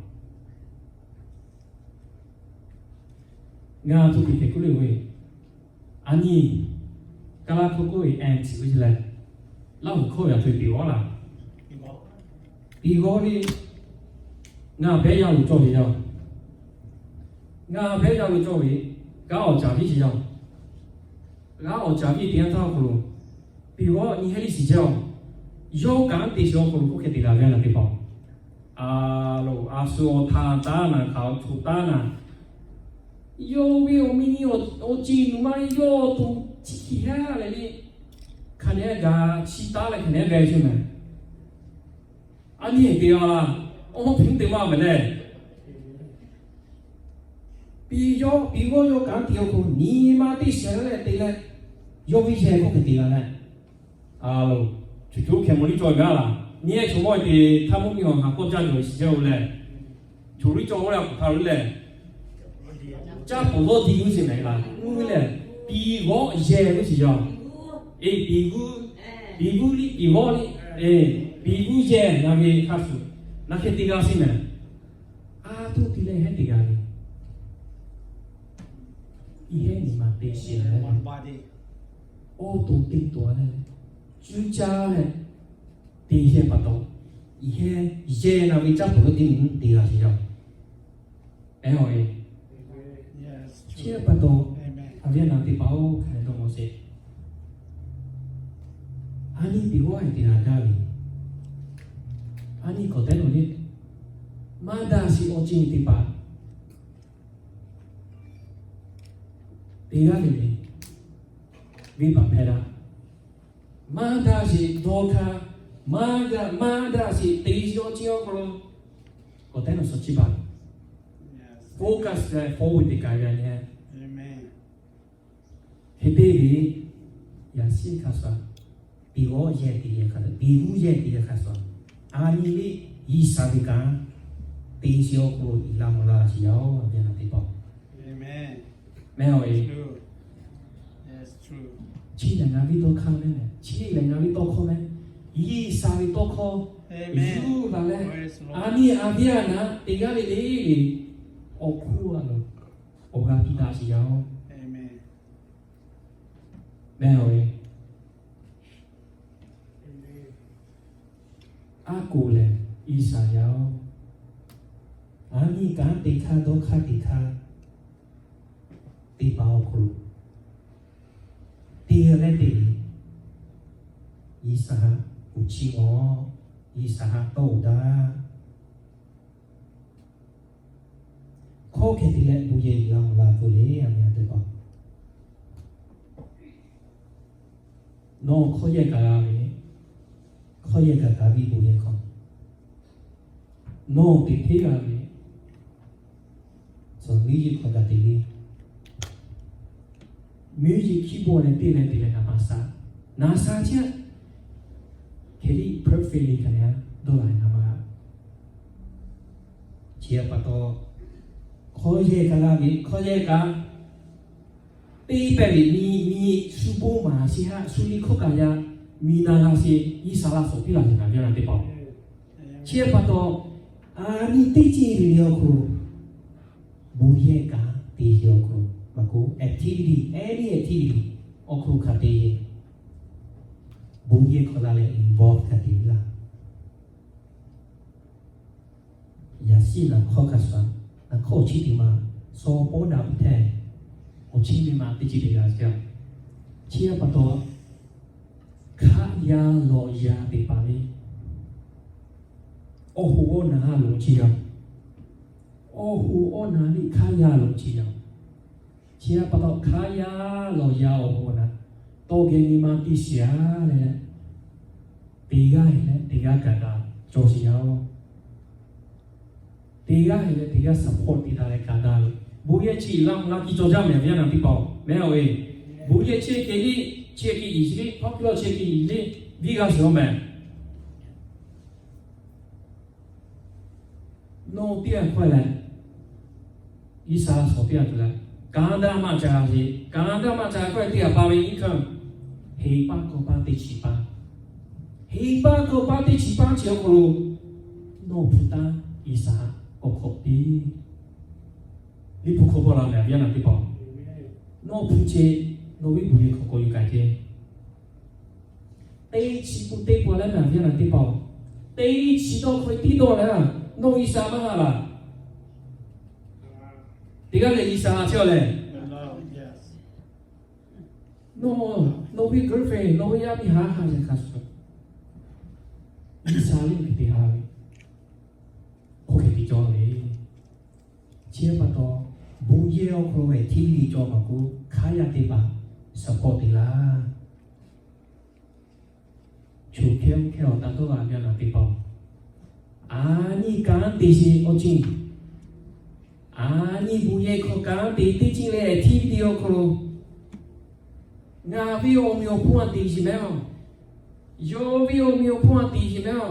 Ngaˬ htoꞈ te hk'e k'oˆ le ve, a nyi, Kaˇlaˇ hkawˇ k'oˆ ve ants ve ce leh, Laˇ huˍ hkawˇ ve a htoꞈ piˍ g'awˇ laˇ, piˍ g'awˇ ve, ngaˬ behˉ yaˇ lo cawˇ ve yaˇ, ngaˬ behˉ yaˇ lo cawˇ ve, g'aˇ awˬ caˍ viˉ sheˍ yaˇ, g'aˇ awˬ caˍ viˉ teˇ yanˇ htaˇ awˬ hk'aw lo, piˍ g'awˇ nyi hehˉ liˇ shiˍ jaˇ-oˬ. Yawˇ kanˉ te sheˍ awˬ hk'aw lo hk'oˆ hk'e te la ve a naˍ teˇ hpaˍ-oˬ. A lo, a shu awˬ htaꞈ taˉ naˍ, hk'aˬ awˬ htaꞈ taˉ naˍ, yawˇ ve awˬ miˇ nyi awˬ ceˬ nuˬ ma yawˇ to chi hkiˬ haˉ leh le, hk'a nehˉ gaˬ chi taˉ leh hk'a nehˉ ve sheˍ mehˍ. A nyi te a laˇ, awˬ hawˉ hpehꞈ te maˇ mehˍ leh, Piˍ yawˇ, piˍ g'awˇ yawˇ kanˉ te awˬ hk'aw lo nyi ma teˇ shehˍ leh te leh, yawˇ ve yehˬ hk'oˆ hk'e te g'a leh, a lo, choˬ choˬ hkeh mawˬ liˇ cawˬ gaˇ laˬ. Nyi ehˉ chaw mawˇ te htaˇ mvuhˇ miˬ awˬ ha k'awˇ caˇ cawˬ shiˍ jaˇ-oˬ leh, choˬ liˇ cawˬ g'awˇ leh k'oˍ hk'a lo leh, caˇ pawˍ lawˇ ti g'uˇ sheˍ mehˍ laˬ. Mvuhˇ miˬ lehˬ, piˍ g'awˇ yehˬ g'uˇ sheˍ yaˇ-oˬ. Eˬ, piˍ g'uˇ, piˍ g'uˇ liˇ, piˍ g'awˇ liˇ, eˬ, piˍ g'uˇ yehˬ ngaˬ ve hk'a shuˍ, naˬ hk'e te g'a sheˍ mehˍ. A htoˆ te leh hehˉ te g'a ve, i hehˉ nyi ma te sheˍ leh, awˬ to teˇ to leh, cuˇ caˇ leh, te yehˬ pa taw, i hehˉ yehˬ ngaˬ ve caˇ pawˍ lawˇ te nyi te g'a sheˍ yaˇ-oˬ. Eˬ, chi pa taw, a viˉ a nyi teˇ hpaˍ-oˬ, hk'a dawˇ nawˬ sheˍ. A nyi piˍ g'awˇ te g'a gaˇ ve, a nyi k'awꞈ te nawˬ le, maˇ daꞈ sheˍ awˬ ceuˬ teˇ hpaˍ te g'a ve le, venˇ baˆ hpehˇ daꞈ. Maˇ daꞈ sheˍ dawˇ hk'aˇ, maˇ daꞈ, maˇ daꞈ sheˍ te yawˇ chi awˬ hk'aw lo, k'awꞈ te nawˬ suhˍ chi baˬ, focus leh focus ve teˇ kaꞈ g'a nyi. Hk'e te ve, yaꞈ shiˉ hk'a shuˍ, piˍ g'awˇ yehˬ te yehˬ hk'a, piˍ g'uˇ yehˬ te yehˬ hk'a shuˍ, a nyi liˇ G'uiˬsha ve kanˉ te sheˍ awˬ hk'aw lo i laˇ mvuh laˇ sheˍ yaˇ-oˬ, a viˉ a nyi teˇ hpaˍ-oˬ. Mehˍ-oˬ, chi lehˬ ngaˬ ve tawˇ hkawˇ mehˍ, chi lehˬ ngaˬ ve tawˇ hkawˇ mehˍ, G'uiˬsha ve tawˇ hkawˇ yuˬ laˬ leh, a nyi a viˉ a nyi te g'a ve le, awˬ hk'oˆ a lo awˬ g'aˇ piˇ daꞈ sheˍ yaˇ-oˬ. Mehˍ-oˬ, a koˍ lehˬ G'uiˬsha yaˇ-oˬ, a nyi kanˉ te htaˇ dawˇ hk'aˇ te htaˇ teˇ hpaˍ awˬ hk'aw lo te leh te ve, G'uiˬsha haꞈ uˉ chiˇ mvuh, G'uiˬsha haꞈ tawˆ daꞈ. Hkawˇ hkeh te leh bon yehˬ laˇ mvuh laˇ tuˬ le, a viˉ a nyi teˇ hpaˍ. Nawˬ hkawˇ yehˬ kaꞈ g'a ve, hkawˇ yehˬ kaꞈ kaꞈ ve bon yehˬ hk'aw, nawˬ teꞈ hteˇ g'a ve, tcuh miˇ yeˬ hk'aw gaˬ te ve, miˇ yeˬ hkiˇ bon leh te leh te leh naˍ ma sha, naˍ sha chi aꞈ hk'e liˇ perfect liˇ hk'a leh a dawˇ laˬ naˍ ma. Chi pa taw, hkawˇ yehˬ kaꞈ g'a ve, hkawˇ yehˬ kaꞈ teˇ pehˇ ve miˇ miˇ shu bon maˍ sheˍ haꞈ shu liˇ hkawˇ kaꞈ yaˇ miˇ naˍ g'a sheˍ, G'uiˬsha laˇ shawˍ piˇ laˬ sheˍ naˍ viˉ a nyi teˇ hpaˍ-oˬ. Chi pa taw, a nyi teˇ ceuˬ ve awˬ hk'aw lo bon yehˬ kaꞈ te ve awˬ hk'aw lo, maˇ k'o activity, any activity awˬ hk'aw lo hk'a te ve, bon yehˬ hk'aw la leh involve hk'a te laˇ. Yaꞈ shiˉ naˍ hkawˇ hk'a shuˍ, naˍ hkawˇ awˬ chi teˇ ma, saw pawˇ daꞈ hpehꞈ, awˬ chi teˇ ma teˇ ceuˬ te g'a sheˍ. Chi pa taw, hk'aˇ yaˇ lawˬ yaˇ teˇ hpaˍ le, awˬ hoꞈ awˬ naˍ ha lawˬ chi yaˇ, awˬ hoꞈ awˬ naˍ liˇ hk'aˇ yaˇ lawˬ chi yaˇ. Chi pa taw hk'aˇ yaˇ lawˬ yaˇ awˬ hoꞈ awˬ naˍ tawˇ geh nyi ma piˇ sheˍ a leh, teˇ g'aˇ heˆ leh teˇ g'aˇ kaꞈ daꞈ cawˬ sheˍ yaˇ-oˬ. Teˇ g'aˇ heˆ leh teˇ g'aˇ support te daꞈ leh kaꞈ daꞈ ve, bon yehˬ chi laˇ mvuh laˇ kiˇ cawˬ jaˇ mehˍ, a viˉ a nyi teˇ hpaˍ-oˬ. Mehˍ-oˬ, bon yehˬ chi hk'e liˇ, chi hk'e iˉ shiˍ liˇ, hkawˇ hk'e lawˬ chi hk'e iˉ shiˍ liˇ, viˉ g'a shiˍ-oˬ mehˍ. Nawˬ teˇ g'aˇ hkawehˇ lehˬ, G'uiˬsha shawˍ piˇ a tuˬ leh, kanˉ daˇ maˇ ca sheˍ. Kanˉ daˇ maˇ ca hkawehˇ teˇ g'aˇ pa ve nyi hkanˇ, heˍ paˇ kawˇ paˇ teˇ chi paˇ, heˍ paˇ kawˇ paˇ teˇ chi paˇ chi awˬ hk'aw lo nawˬ hpu taˇ G'uiˬsha k'awꞈ hk'awꞈ piˇ. Liꞈ hpu hk'aw bawˆ la mehˍ, a viˉ a nyi teˇ hpaˍ-oˬ. Nawˬ hpu ce, nawˬ ve bon yehˬ hk'aw k'awꞈ yuˬ kaꞈ ce. Teˇ chi pun teˇ pun leh mehˍ, a viˉ a nyi teˇ hpaˍ-oˬ. Teˇ chi dawˇ hkawˇ tiˉ dawˇ leh, nawˬ G'uiˬsha maˇ g'a laˬ. Teˇ g'aˇ lehˬ G'uiˬsha ha chehˇ-oˬ lehˬ, nawˬ, nawˬ ve girlfriend, nawˬ ve yaˇ miˇ haˉ ha yaˇ hk'a shuˍ, G'uiˬsha liˇ hk'e te ha ve, hk'oˆ hk'e te cawˬ ve. Chi pa taw, bon yehˬ awˬ hk'aw lo ve htiˇ ve cawˬ maˇ k'o, hk'aˇ yaˇ teˇ hpaˍ support te laˇ. Choˬ hkehˇ hkehˇ awˬ taˇ dawˇ g'a ve a nyi teˇ hpaˍ-oˬ, a nyi kanˉ te sheˍ awˬ ceuˬ, A nyi bon yehˬ hkawˇ kanˉ te teˇ ceuˬ leh hteˇ ve te awˬ hk'aw lo, ngaˬ ve awˬ meꞈ awˬ hponˇ a te shiˍ mehˍ a. Yawˇ ve awˬ meꞈ awˬ hponˇ a te shiˍ mehˍ a.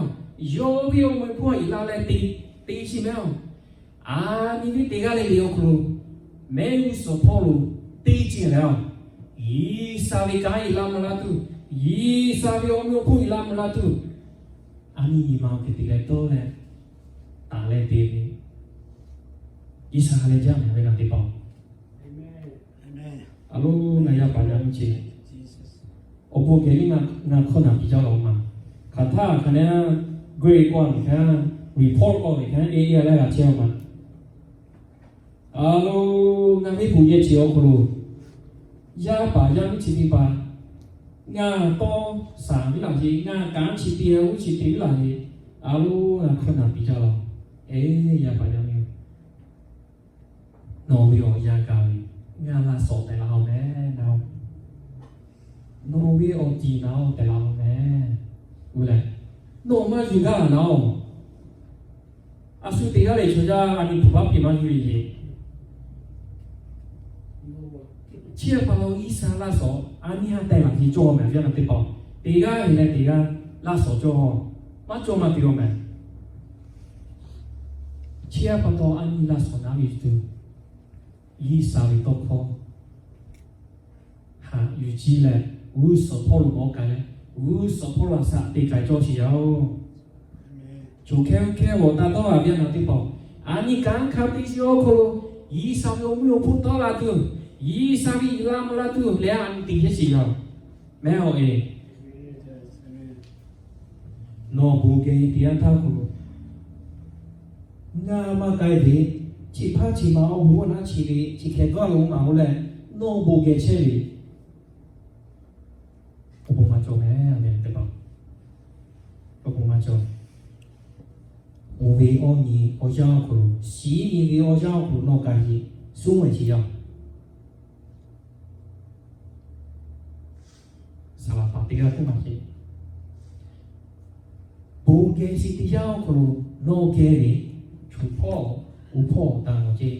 Yawˇ ve awˬ meꞈ awˬ hponˇ a iˍ la leh te, te shiˍ mehˍ a. A nyi ve te g'aˇ le le awˬ hk'aw lo, mehˆ g'uˇ suhˍ hpawˇ lo teˇ ceuˬ leh a, G'uiˬsha ve kanˉ iˍ la mvuh la tuˬ, G'uiˬsha ve awˬ meꞈ awˬ hponˇ iˍ la mvuh la tuˬ, a nyi nyi ma awˬ hk'e te leh dawˇ leh, taˍ leh te ve, G'uiˬsha ha leh jaˇ mehˍ ve ngaˬ teˇ hpaˍ. A lo, ngaˬ yaˇ paˍ yaˇ miˇ chi awˬ bon kehˬ ve ngaˬ hkawˇ naˬ piˇ jaˇ la ma. Hk'aˬ htaˇ hk'a ne, grade k'awˇ ve hk'a, report k'awˇ ve hk'a, e e a leh g'a chehˇ a ma. A lo, ngaˬ ve bon yehˬ chi awˬ hk'aw lo, yaˇ paˍ yaˇ miˇ chi teˇ hpaˍ, ngaˬ tawˇ shaˍ viˉ laˬ ve, ngaˬ kanˉ chi te a uˉ chi te viˉ laˬ ve, a lo, ngaˬ hkawˇ naˬ piˇ jaˇ la. E, yaˇ paˍ yaˇ miˇ, nawˬ ve awˬ yanˇ gaˬ ve, ngaˬ laˇ shawˍ tehꞈ la-oˬ mehˍ naˉ. Nawˬ ve awˬ tiˍ naˉ tehꞈ la-oˬ mehˍ. Oˇ leh, nawˬ maˇ yuˬ gaˇ naˉ-oˬ. A shu teˇ g'aˇ leh chaw yaˇ a nyi hpu baˆ piˇ maˇ yuˬ ve le. Chi pa taw G'uiˬsha laˇ shawˍ a nyi ha tehꞈ laꞈ ce cawˇ mehˍ, yaˇ naˬ teˇ hpaˍ. Teˇ g'aˇ leh teˇ g'aˇ laˇ shawˍ cawˇ, maˇ cawˇ maˇ te-oˬ mehˍ. Chi pa taw a nyi laˇ shawˍ naˉ ve tuˬ, G'uiˬsha ve tawˇ hkawˇ haꞈ yuˬ jiˇ leh, g'uˇ suhˍ hpawˇ lo mawˇ k'ai leh, g'uˇ suhˍ hpawˇ lo a shaꞈ teꞈ k'ai cawˇ sheˍ yaˇ-oˬ. Choˬ hkehˇ oˇ hkehˇ g'awˬ taˇ dawˇ a ve yaˇ naˬ teˇ hpaˍ, a nyi kanˉ hk'a te shiˍ awˬ hk'aw lo, G'uiˬsha ve awˬ mvuhˇ awˬ hponˇ tawˆ la tuˬ, G'uiˬsha ve iˍ la mvuh la tuˬ leh a nyi teꞈ yeˇ sheˍ yaˇ-oˬ. Mehˍ a e, nawˬ bon geh teˇ yanˇ htaˇ hk'aw lo, ngaˬ maˇ k'ai ve, chi hpaˇ chi ma awˬ hoˉ naˉ chi ve chi hkeh dawˇ lo maˍ-oˬ leh, nawˬ bon geh chehˇ ve, awˬ bon maˇ cawˬ mehˍ, a mehˍ teˇ hpaˍ. Awˬ bon maˇ cawˬ. Oˇ ve awˬ nyi awˬ yanˇ awˬ hk'aw lo, shiˍ nyi ve awˬ yanˇ awˬ hk'aw lo nawˬ k'ai ve, suhˉ mehˍ chi yaˇ-oˬ. Saˍ laˍ paˍ teˇ g'aˇ htaˇ maˇ heˆ. Bon geh chi teˇ yanˇ awˬ hk'aw lo nawˬ geh ve, choˬ hpawˇ, oˇ hpawˇ taˍ lawˬ ceˇ.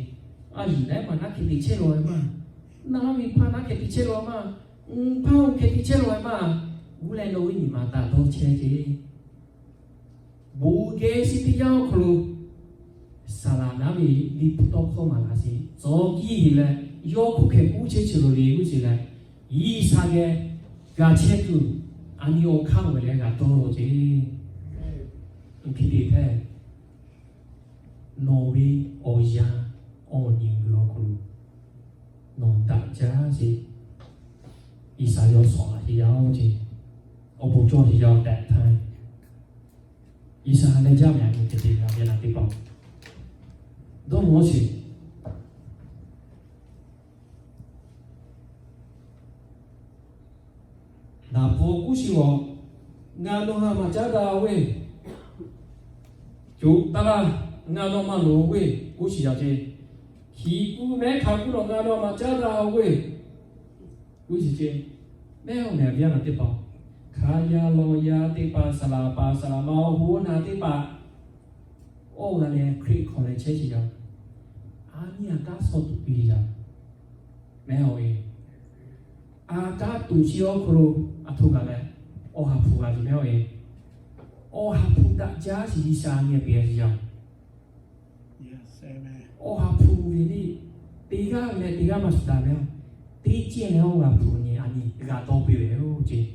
A yiˍ leh maˇ naˉ hkeh te chehˇ lawˬ ve maˇ, naˉ ve hpaˇ naˉ hkeh te chehˇ lawˬ ve maˇ, mvuhˇ hpaˇ oˇ hkeh te chehˇ lawˬ ve maˇ, g'uˇ leh nawˬ ve nyi ma taˍ dawˇ chehˇ ceˇ. Bon geh chi teˇ yanˇ awˬ hk'aw lo, saˍ laˍ naˉ ve liꞈ hpu tawˇ hkawˇ maˍ laˬ sheˍ. Tcuh kiˇ heˍ leh, yawˇ hk'oˆ hkeh k'uˉ chehˇ chi lo le g'uˇ sheˍ leh, G'uiˬsha geh g'a chehˇ tuˬ, a nyi awˬ hk'aˇ ve leh g'a dawˇ lawˬ ceˇ. Oˇ hk'e te hpehꞈ, nawˬ ve awˬ yanˇ awˬ nyi g'uiˬ awˬ hk'aw lo nawˬ daꞈ jaˇ sheˍ. G'uiˬsha yawˇ shawˍ laˬ sheˍ yaˇ-oˬ ceˇ. Awˬ bon cawˇ sheˍ yaˇ-oˬ tehꞈ htaˇ, G'uiˬsha leh jaˇ ve a nyi hk'e te g'a ve naˬ teˇ hpaˍ, dawˇ mawˬ sheˍ. Naˍ pfuhˍ k'uˉ shiˍ g'awˬ, ngaˬ nawˬ ha maˍ caˉ daꞈ ve, coˬ taˇ laˇ, ngaˬ nawˬ maˇ loˍ ve k'uˉ shiˍ yaˇ ceˇ. Hkiˬ kuˆ mehˉ hk'a kuˆ nawˬ ngaˬ nawˬ maˍ caˉ daꞈ ve k'uˉ shiˍ ceˇ. Mehˉ awˬ mehˍ a viˉ a naˬ teˇ hpaˍ, hk'a yaˇ lawˬ yaˇ teˇ hpaˍ, saˍ laˍ paˍ saˍ laˍ ma awˬ hoˉ naˬ teˇ hpaˍ, awˬ g'a leh Hkriꞈ hk'aw leh chehˇ sheˍ yaˇ. A nyi a kaˉ suh tuˬ piˇ yaˇ. Mehˉ a e, a kaˉ tuˬ chi awˬ hk'aw lo a htoꞈ g'a leh, awˬ ha hpu g'a ve mehˉ a e. Awˬ ha hpu daꞈ jaˇ sheˍ G'uiˬsha nyi a peˬ a sheˍ yaˇ. Awˬ ha hpu ve liˇ, teˇ g'aˇ leh teˇ g'aˇ maˇ shuˍ daꞈ ve, teˇ cehˇ leh awˬ ha hpu nyi a nyi g'a dawˇ piˇ ve yoˬ ceˇ.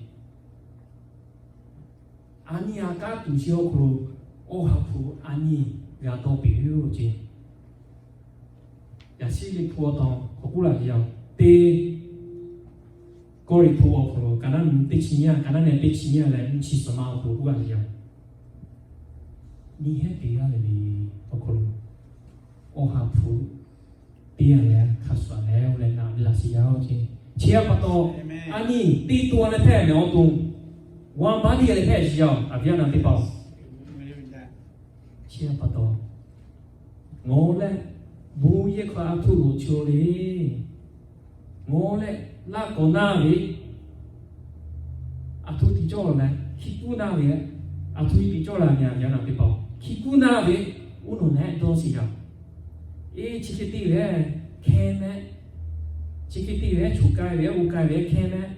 A nyi a kaˉ tuˬ chi awˬ hk'aw lo, awˬ ha hpu a nyi g'a dawˇ piˇ ve yoˬ ceˇ. Yaꞈ shiˉ liꞈ hpu awˬ taw k'awꞈ k'oˆ laˇ ve yoˬ. Teˇ Kawˇrenˍhtuˆ awˬ hk'aw lo, ka naˉ nyi teˇ chi nyiˇ, ka naˉ nyi teˇ chi nyiˇ leh nyiˇ chi suhˍ ma awˬ hk'aw lo k'oˆ laˇ ve yoˬ. Nyi heˉ teˇ g'aˇ leh ve awˬ hk'aw lo, awˬ ha hpu teˇ g'aˇ leh hk'a shuˍ leh oˇ leh naꞈ ve laꞈ shiˍ yaˇ-oˬ ceˇ. Chi a pa taw, a nyi teˇ to a leh hpehꞈ mehˍ awˬ to, g'a baˇ teˇ g'aˇ leh hpehꞈ shiˍ yaˇ-oˬ, a viˉ a naˬ teˇ hpaˍ-oˬ. Chi a pa taw, ngaˬ leh bon yehˬ hk'aw a htoꞈ loˍ chaw le. Ngaˬ leh laˇ k'awꞈ naˇ ve, a htoꞈ tiꞈ cawˇ leh hki kuˉ naˇ ve, a htoꞈ tiꞈ cawˇ la ve a viˉ a naˬ teˇ hpaˍ-oˬ, hki kuˉ naˇ ve, oˇ nawˬ nehˆ dawˇ sheˍ yaˇ. Eˇ, chi hk'e te ve hkehˇ mehˆ. Chi hk'e te ve choˬ k'ai ve, oˇ k'ai ve hkehˇ mehˆ.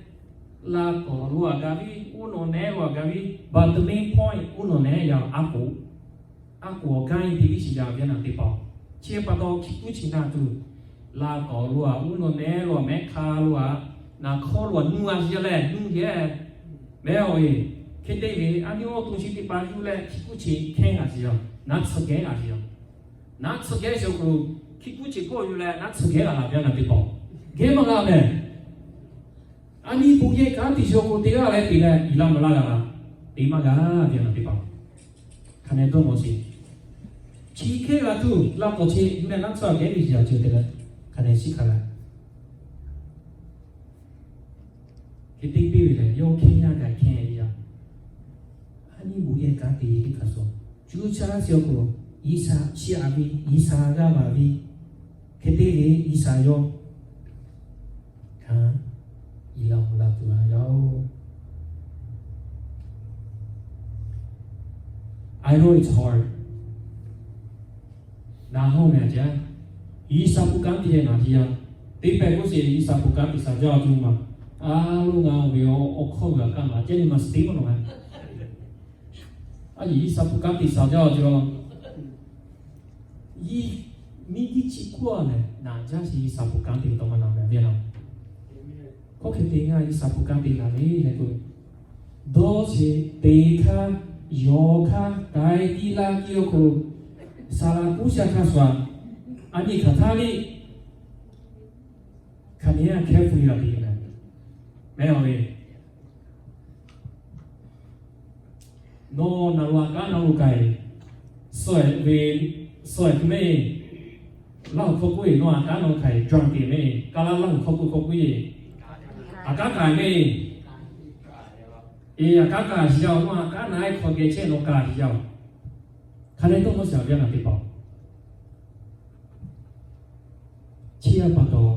Laˇ kawˍ lo aꞈ gaˬ ve, uˉ nawˬ nehˉ lo aꞈ gaˬ ve, but the main point uˉ nawˬ nehˉ yaˇ a k'oˍ. A k'oˍ awˬ gaˇ e te viˉ shiˍ yaˇ ve naˬ teˇ hpaˍ. Chi pa taw hkiˇ kuˉ chi na tuˬ, laˇ kawˍ lo aꞈ, uˉ nawˬ nehˉ lo aꞈ, mehˉ hk'aˇ lo aꞈ, naˍ hkawˇ lo aꞈ nuˇ a shiˍ yaˇ leh nuˇ geh mehˉ awˬ e. Hk'e te ve a nyi awˬ to chi teˇ hpaˍ yuˬ leh hkiˇ kuˉ chi hkehˇ g'a shiˍ yaˇ, naˉ tsuhꞈ geh g'a shiˍ yaˇ. Naˉ tsuhꞈ geh shiˍ k'o, hkiˇ kuˉ chi kawˆ yuˬ leh naˉ tsuhꞈ geh g'a laˬ ve naˬ teˇ hpaˍ. Geh maˇ g'a mehˬ. A nyi bon yehˬ kanˉ te shiˍ k'o, teˇ g'aˇ leh teˇ g'aˇ i laˇ maˇ laˇ g'a la, te maˇ g'a ve naˬ teˇ hpaˍ. Hk'aˬ nehˬ dawˇ mawˬ sheˍ. Chi hkehˇ g'a tuˬ laˇ kawˍ chi yuˬ leh naˉ tsuhꞈ geh ve shiˍ yaˇ ceuˬ te leh, hk'aˬ nehˬ shiˍ hk'a la. Hk'e te piˇ ve lehˬ, yawˇ hkehˇ yaˇ gaˬ hkehˇ ve yaˇ. A nyi bon yehˬ kanˉ te ve teˇ hpaˍ suh, cuˇ caˇ shiˍ awˬ hk'aw lo, G'uiˬsha chiˇ aꞈ ve, G'uiˬsha g'aˇ baˬ ve, hk'e te ve G'uiˬsha yawˇ hkanˍ, i laˇ mvuh la tuˬ a yaˇ oˬ. I know it's hard. Naˍ hawˇ meh a jaˇ. G'uiˬsha hpu kanˉ te leh naˍ te yaˇ. Teˇ pehˍ k'oˆ sheˍ, G'uiˬsha hpu kanˉ te shaˍ jaˇ tuˬ maˬ. A lo ngaˬ ve awˬ hkawˇ g'a kaˇ maˬ ceh nyi ma suh teˇ maˇ nawˬ a. A yiˬ G'uiˬsha hpu kanˉ te shaˍ jaˇ tuˬ a. Yiˇ, miˇ tiˉ chi hkawˇ a lehˬ, naˍ jaˇ sheˍ G'uiˬsha hpu kanˉ te ve taw maˇ naˍ meh a ve a. Hkawˇ hk'e te ngaˇ G'uiˬsha hpu kanˉ te naˍ ve leh k'o, dawˇ sheˍ teˇ hkanˇ, yawˬ hkanˇ, k'ai tiˉ laˇ tiˉ awˬ hk'aw lo, saˍ laˍ kuˉ sha hkanˇ sha, a nyi hk'aˬ htaˇ liˇ, hk'aˬ nehˬ a hkehˇ hpu yaˇ te ve mehˬ a ve. Nawˬ naˍ lo aꞈ kaˉ naˍ lo k'ai, suh ve, suh tuˬ mehˆ. Laˇ huˍ hkawˇ k'oˆ e, nawˬ aꞈ kaˉ naˍ lo k'ai, drunk te mehˆ. Kaˇ laˇ laˇ huˍ hkawˇ k'oˆ hkawˇ k'oˆ e, aꞈ kaˉ kaꞈ mehˆ. Eˬ, aꞈ kaˉ kaꞈ shiˍ yaˇ, nawˬ aꞈ kaˉ naˍ e hk'aw geh chehˇ nawˬ kaꞈ shiˍ yaˇ. Hk'aˬ nehˬ dawˇ mawˬ shaˍ ve naˬ teˇ hpaˍ. Chi a pa taw,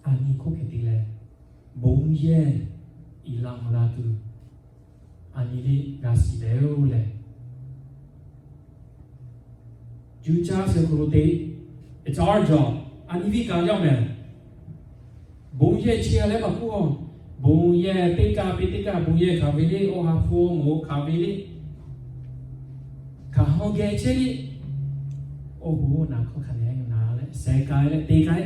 a nyi hkawˇ hk'e te leh, bon yehˬ i laˇ mvuh la tuˬ, a nyi liˇ g'a shiˍ leh oˬ leh, cuˇ caˇ shiˍ hk'aw lo te, it's our job. A nyi viˉ kaꞈ yaˇ mehˬ. Bon yehˬ chi a leh maˇ k'oˆ, bon yehˬ teˇ kaˇ piˇ teˇ kaˇ, bon yehˬ hk'aˬ ve liˇ, awˬ ha hpu awˬ moˍ hk'aˬ ve liˇ, hk'aˬ hawˇ geh chehˇ liˇ. Awˬ bon naˍ hkawˇ hk'aˬ nehˬ naˍ leh, sheh k'ai leh teˇ k'ai,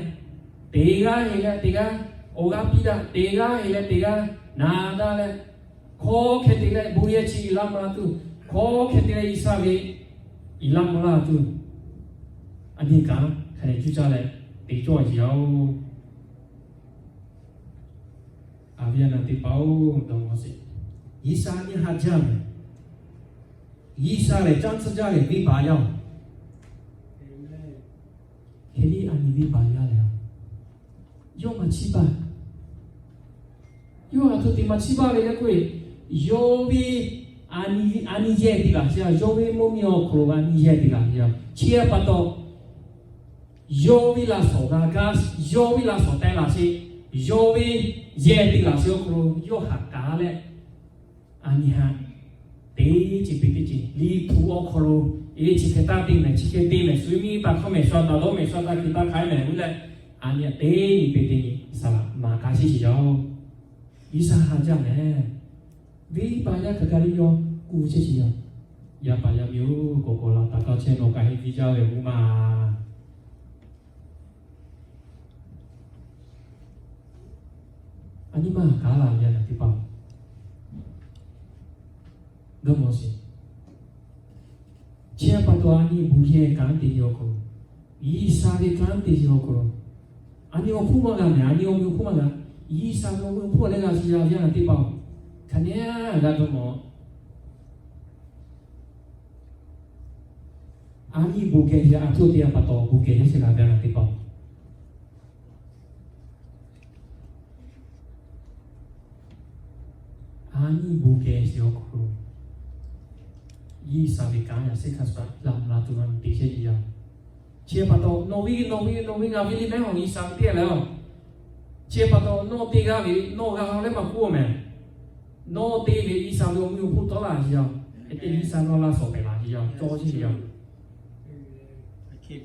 teˇ g'aˇ heˆ leh teˇ g'aˇ, awˬ g'aˇ piˇ daꞈ, teˇ g'aˇ heˆ leh teˇ g'aˇ naˍ daꞈ leh, hkawˇ hk'e te leh bon yehˬ chi i laˇ mvuh la tuˬ, hkawˇ hk'e te leh G'uiˬsha ve i laˇ mvuh la tuˬ, a nyi kaꞈ hk'aˬ nehˬ cuˇ caˇ leh te cawˇ a shiˍ yaˇ oˬ. A viˉ a naˬ teˇ hpaˍ oˬ, dawˇ mawˬ sheˍ. G'uiˬsha nyi ha jaˇ mehˬ. G'uiˬsha lehˬ caˇ tcuhˇ jaˇ lehˬ venˇbaˆ yaˇ oˬ. Hk'e liˇ a nyi venˇbaˆ yaˇ lehˬ, yawˇ maˇ chiˇ baˇ. Yawˇ a htoꞈ te maˇ chiˇ baˇ ve leh k'oˆ e, yawˇ ve a nyi yehˬ teˇ g'aˇ shiˍ yaˇ, yawˇ ve mvuhˇ miˬ awˬ hk'aw lo a nyi yehˬ teˇ g'aˇ shiˍ yaˇ. Chi a pa taw, yawˇ ve laˇ shawˍ g'a gaˇ, yawˇ ve laˇ shawˍ teh laˬ sheˍ, yawˇ ve yehˬ teˇ g'aˇ shiˍ awˬ hk'aw lo yawˇ haꞈ kaˍ leh, a nyi ha teˇ ceuˬ peuˬ teˇ ceuˬ liꞈ hpu awˬ hk'aw lo, eˬ, chi hk'e taˇ te mehˬ, chi hk'e te mehˬ, shu miˇ taˇ hkawˇ mehˬ, shu taˇ dawˇ mehˬ, shu taˇ hkui taˇ hk'aiˉ mehˬ ve leh, a nyi teˇ nyi peuˬ teˇ nyi saˍ laꞈ maˍ k'a sheˍ shiˍ yaˇ oˬ. G'uiˬsha ha jaˇ mehˬ. Venˇbaˆ yaˇ hk'aˬ kaꞈ liˇ yawˇ kuˬ chehˇ shiˍ yaˇ. Yaˇ paˍ yaˇ miˇ oˬ, k'awꞈ k'awꞈ la taˍ taˇ chehˇ nawˬ kaꞈ heˆ piˇ jaˇ ve k'oˆ maˇ. A nyi maˇ kaꞈ laˬ ve yaˇ teˇ hpaˍ dawˇ mawˬ sheˍ. Chi a pa taw a nyi bon yehˬ kanˉ te ve awˬ hk'aw lo, G'uiˬsha ve kanˉ te ve awˬ hk'aw lo, a nyi awˬ hpfuhˇ maˇ g'a mehˬ, a nyi awˬ mvuhˇ hpfuhˇ maˇ g'a. G'uiˬsha ve awˬ mvuhˇ hpfuhˇ leh g'a shiˍ yaˇ ve yaˇ teˇ hpaˍ, hk'aˬ nehˬ g'a dawˇ mawˬ. A nyi bon geh sheˍ, a htoꞈ te a pa taw bon geh sheˍ g'a ve yaˇ teˇ hpaˍ. A nyi bon geh sheˍ awˬ hk'aw lo, G'uiˬsha ve kanˉ yaˇ sheˍ hk'a shuˍ laꞈ mvuh la tuˬ g'a te chehˇ ve yaˇ. Chi pa taw nawˬ ve nawˬ ve nawˬ ve ngaˬ ve liˇ mehˉ awˬ G'uiˬsha ve teˇ leh a. Chi pa taw nawˬ te g'a ve nawˬ g'a leh maˇ k'oˆ mehˬ. Nawˬ te ve G'uiˬsha ve awˬ mvuhˇ awˬ hpfuhˇ tawˆ laˇ sheˍ yaˇ. Hk'e te G'uiˬsha nawˬ laˇ shawˍ pehˍ laˇ sheˍ yaˇ, cawˇ sheˍ yaˇ. Chi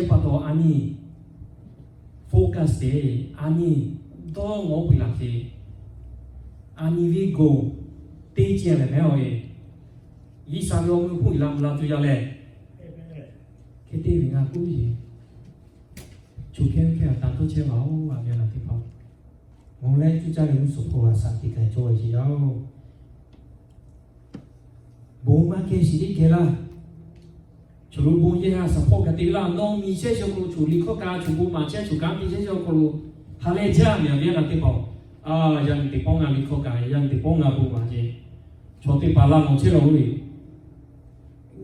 pa taw a nyi focus te, a nyi dawˇ ngawˬ piˇ laˬ te, a nyi ve goˬ teˇ ceh lehˬ mehˉ-oˬ e. G'uiˬsha ve awˬ meh hpuˇ la mvuh la tuˬ yaˇ lehˬ, hk'e te ve ngaˬ k'oˆ ve, choˬ hkehˇ ve hkehˇ a taˍ tawˇ chehˇ laˬ-oˬ, a ve a naˬ teˇ hpaˍ. Ngaˬ leh cuˇ caˇ leh g'uˇ suhˍ hk'oˆ a shaꞈ teꞈ k'ai cawˇ ve sheˍ yaˇ-oˬ. Bon maˇ kehˬ shiˍ liˇ kehˬ laˇ. Choˬ lo bon yehˇ ha shaˍ hpawˇ kaꞈ te laˇ. Nawˬ miˬ chehˇ chi awˬ hk'aw lo choˬ liꞈ hkawˇ kaꞈ, choˬ bon maˍ chehˇ, choˬ kanˉ te chehˇ chi awˬ hk'aw lo ha lehˬ jaˇ mehˍ ve a naˬ teˇ hpaˍ. A, yaˇ nyi teˇ pawˆ ngaˬ liꞈ hkawˇ kaꞈ, yaˇ nyi teˇ pawˆ ngaˬ bon maˍ ce. Chaw teˇ hpaˍ laˇ nawˬ chehˇ law-oˬ ve,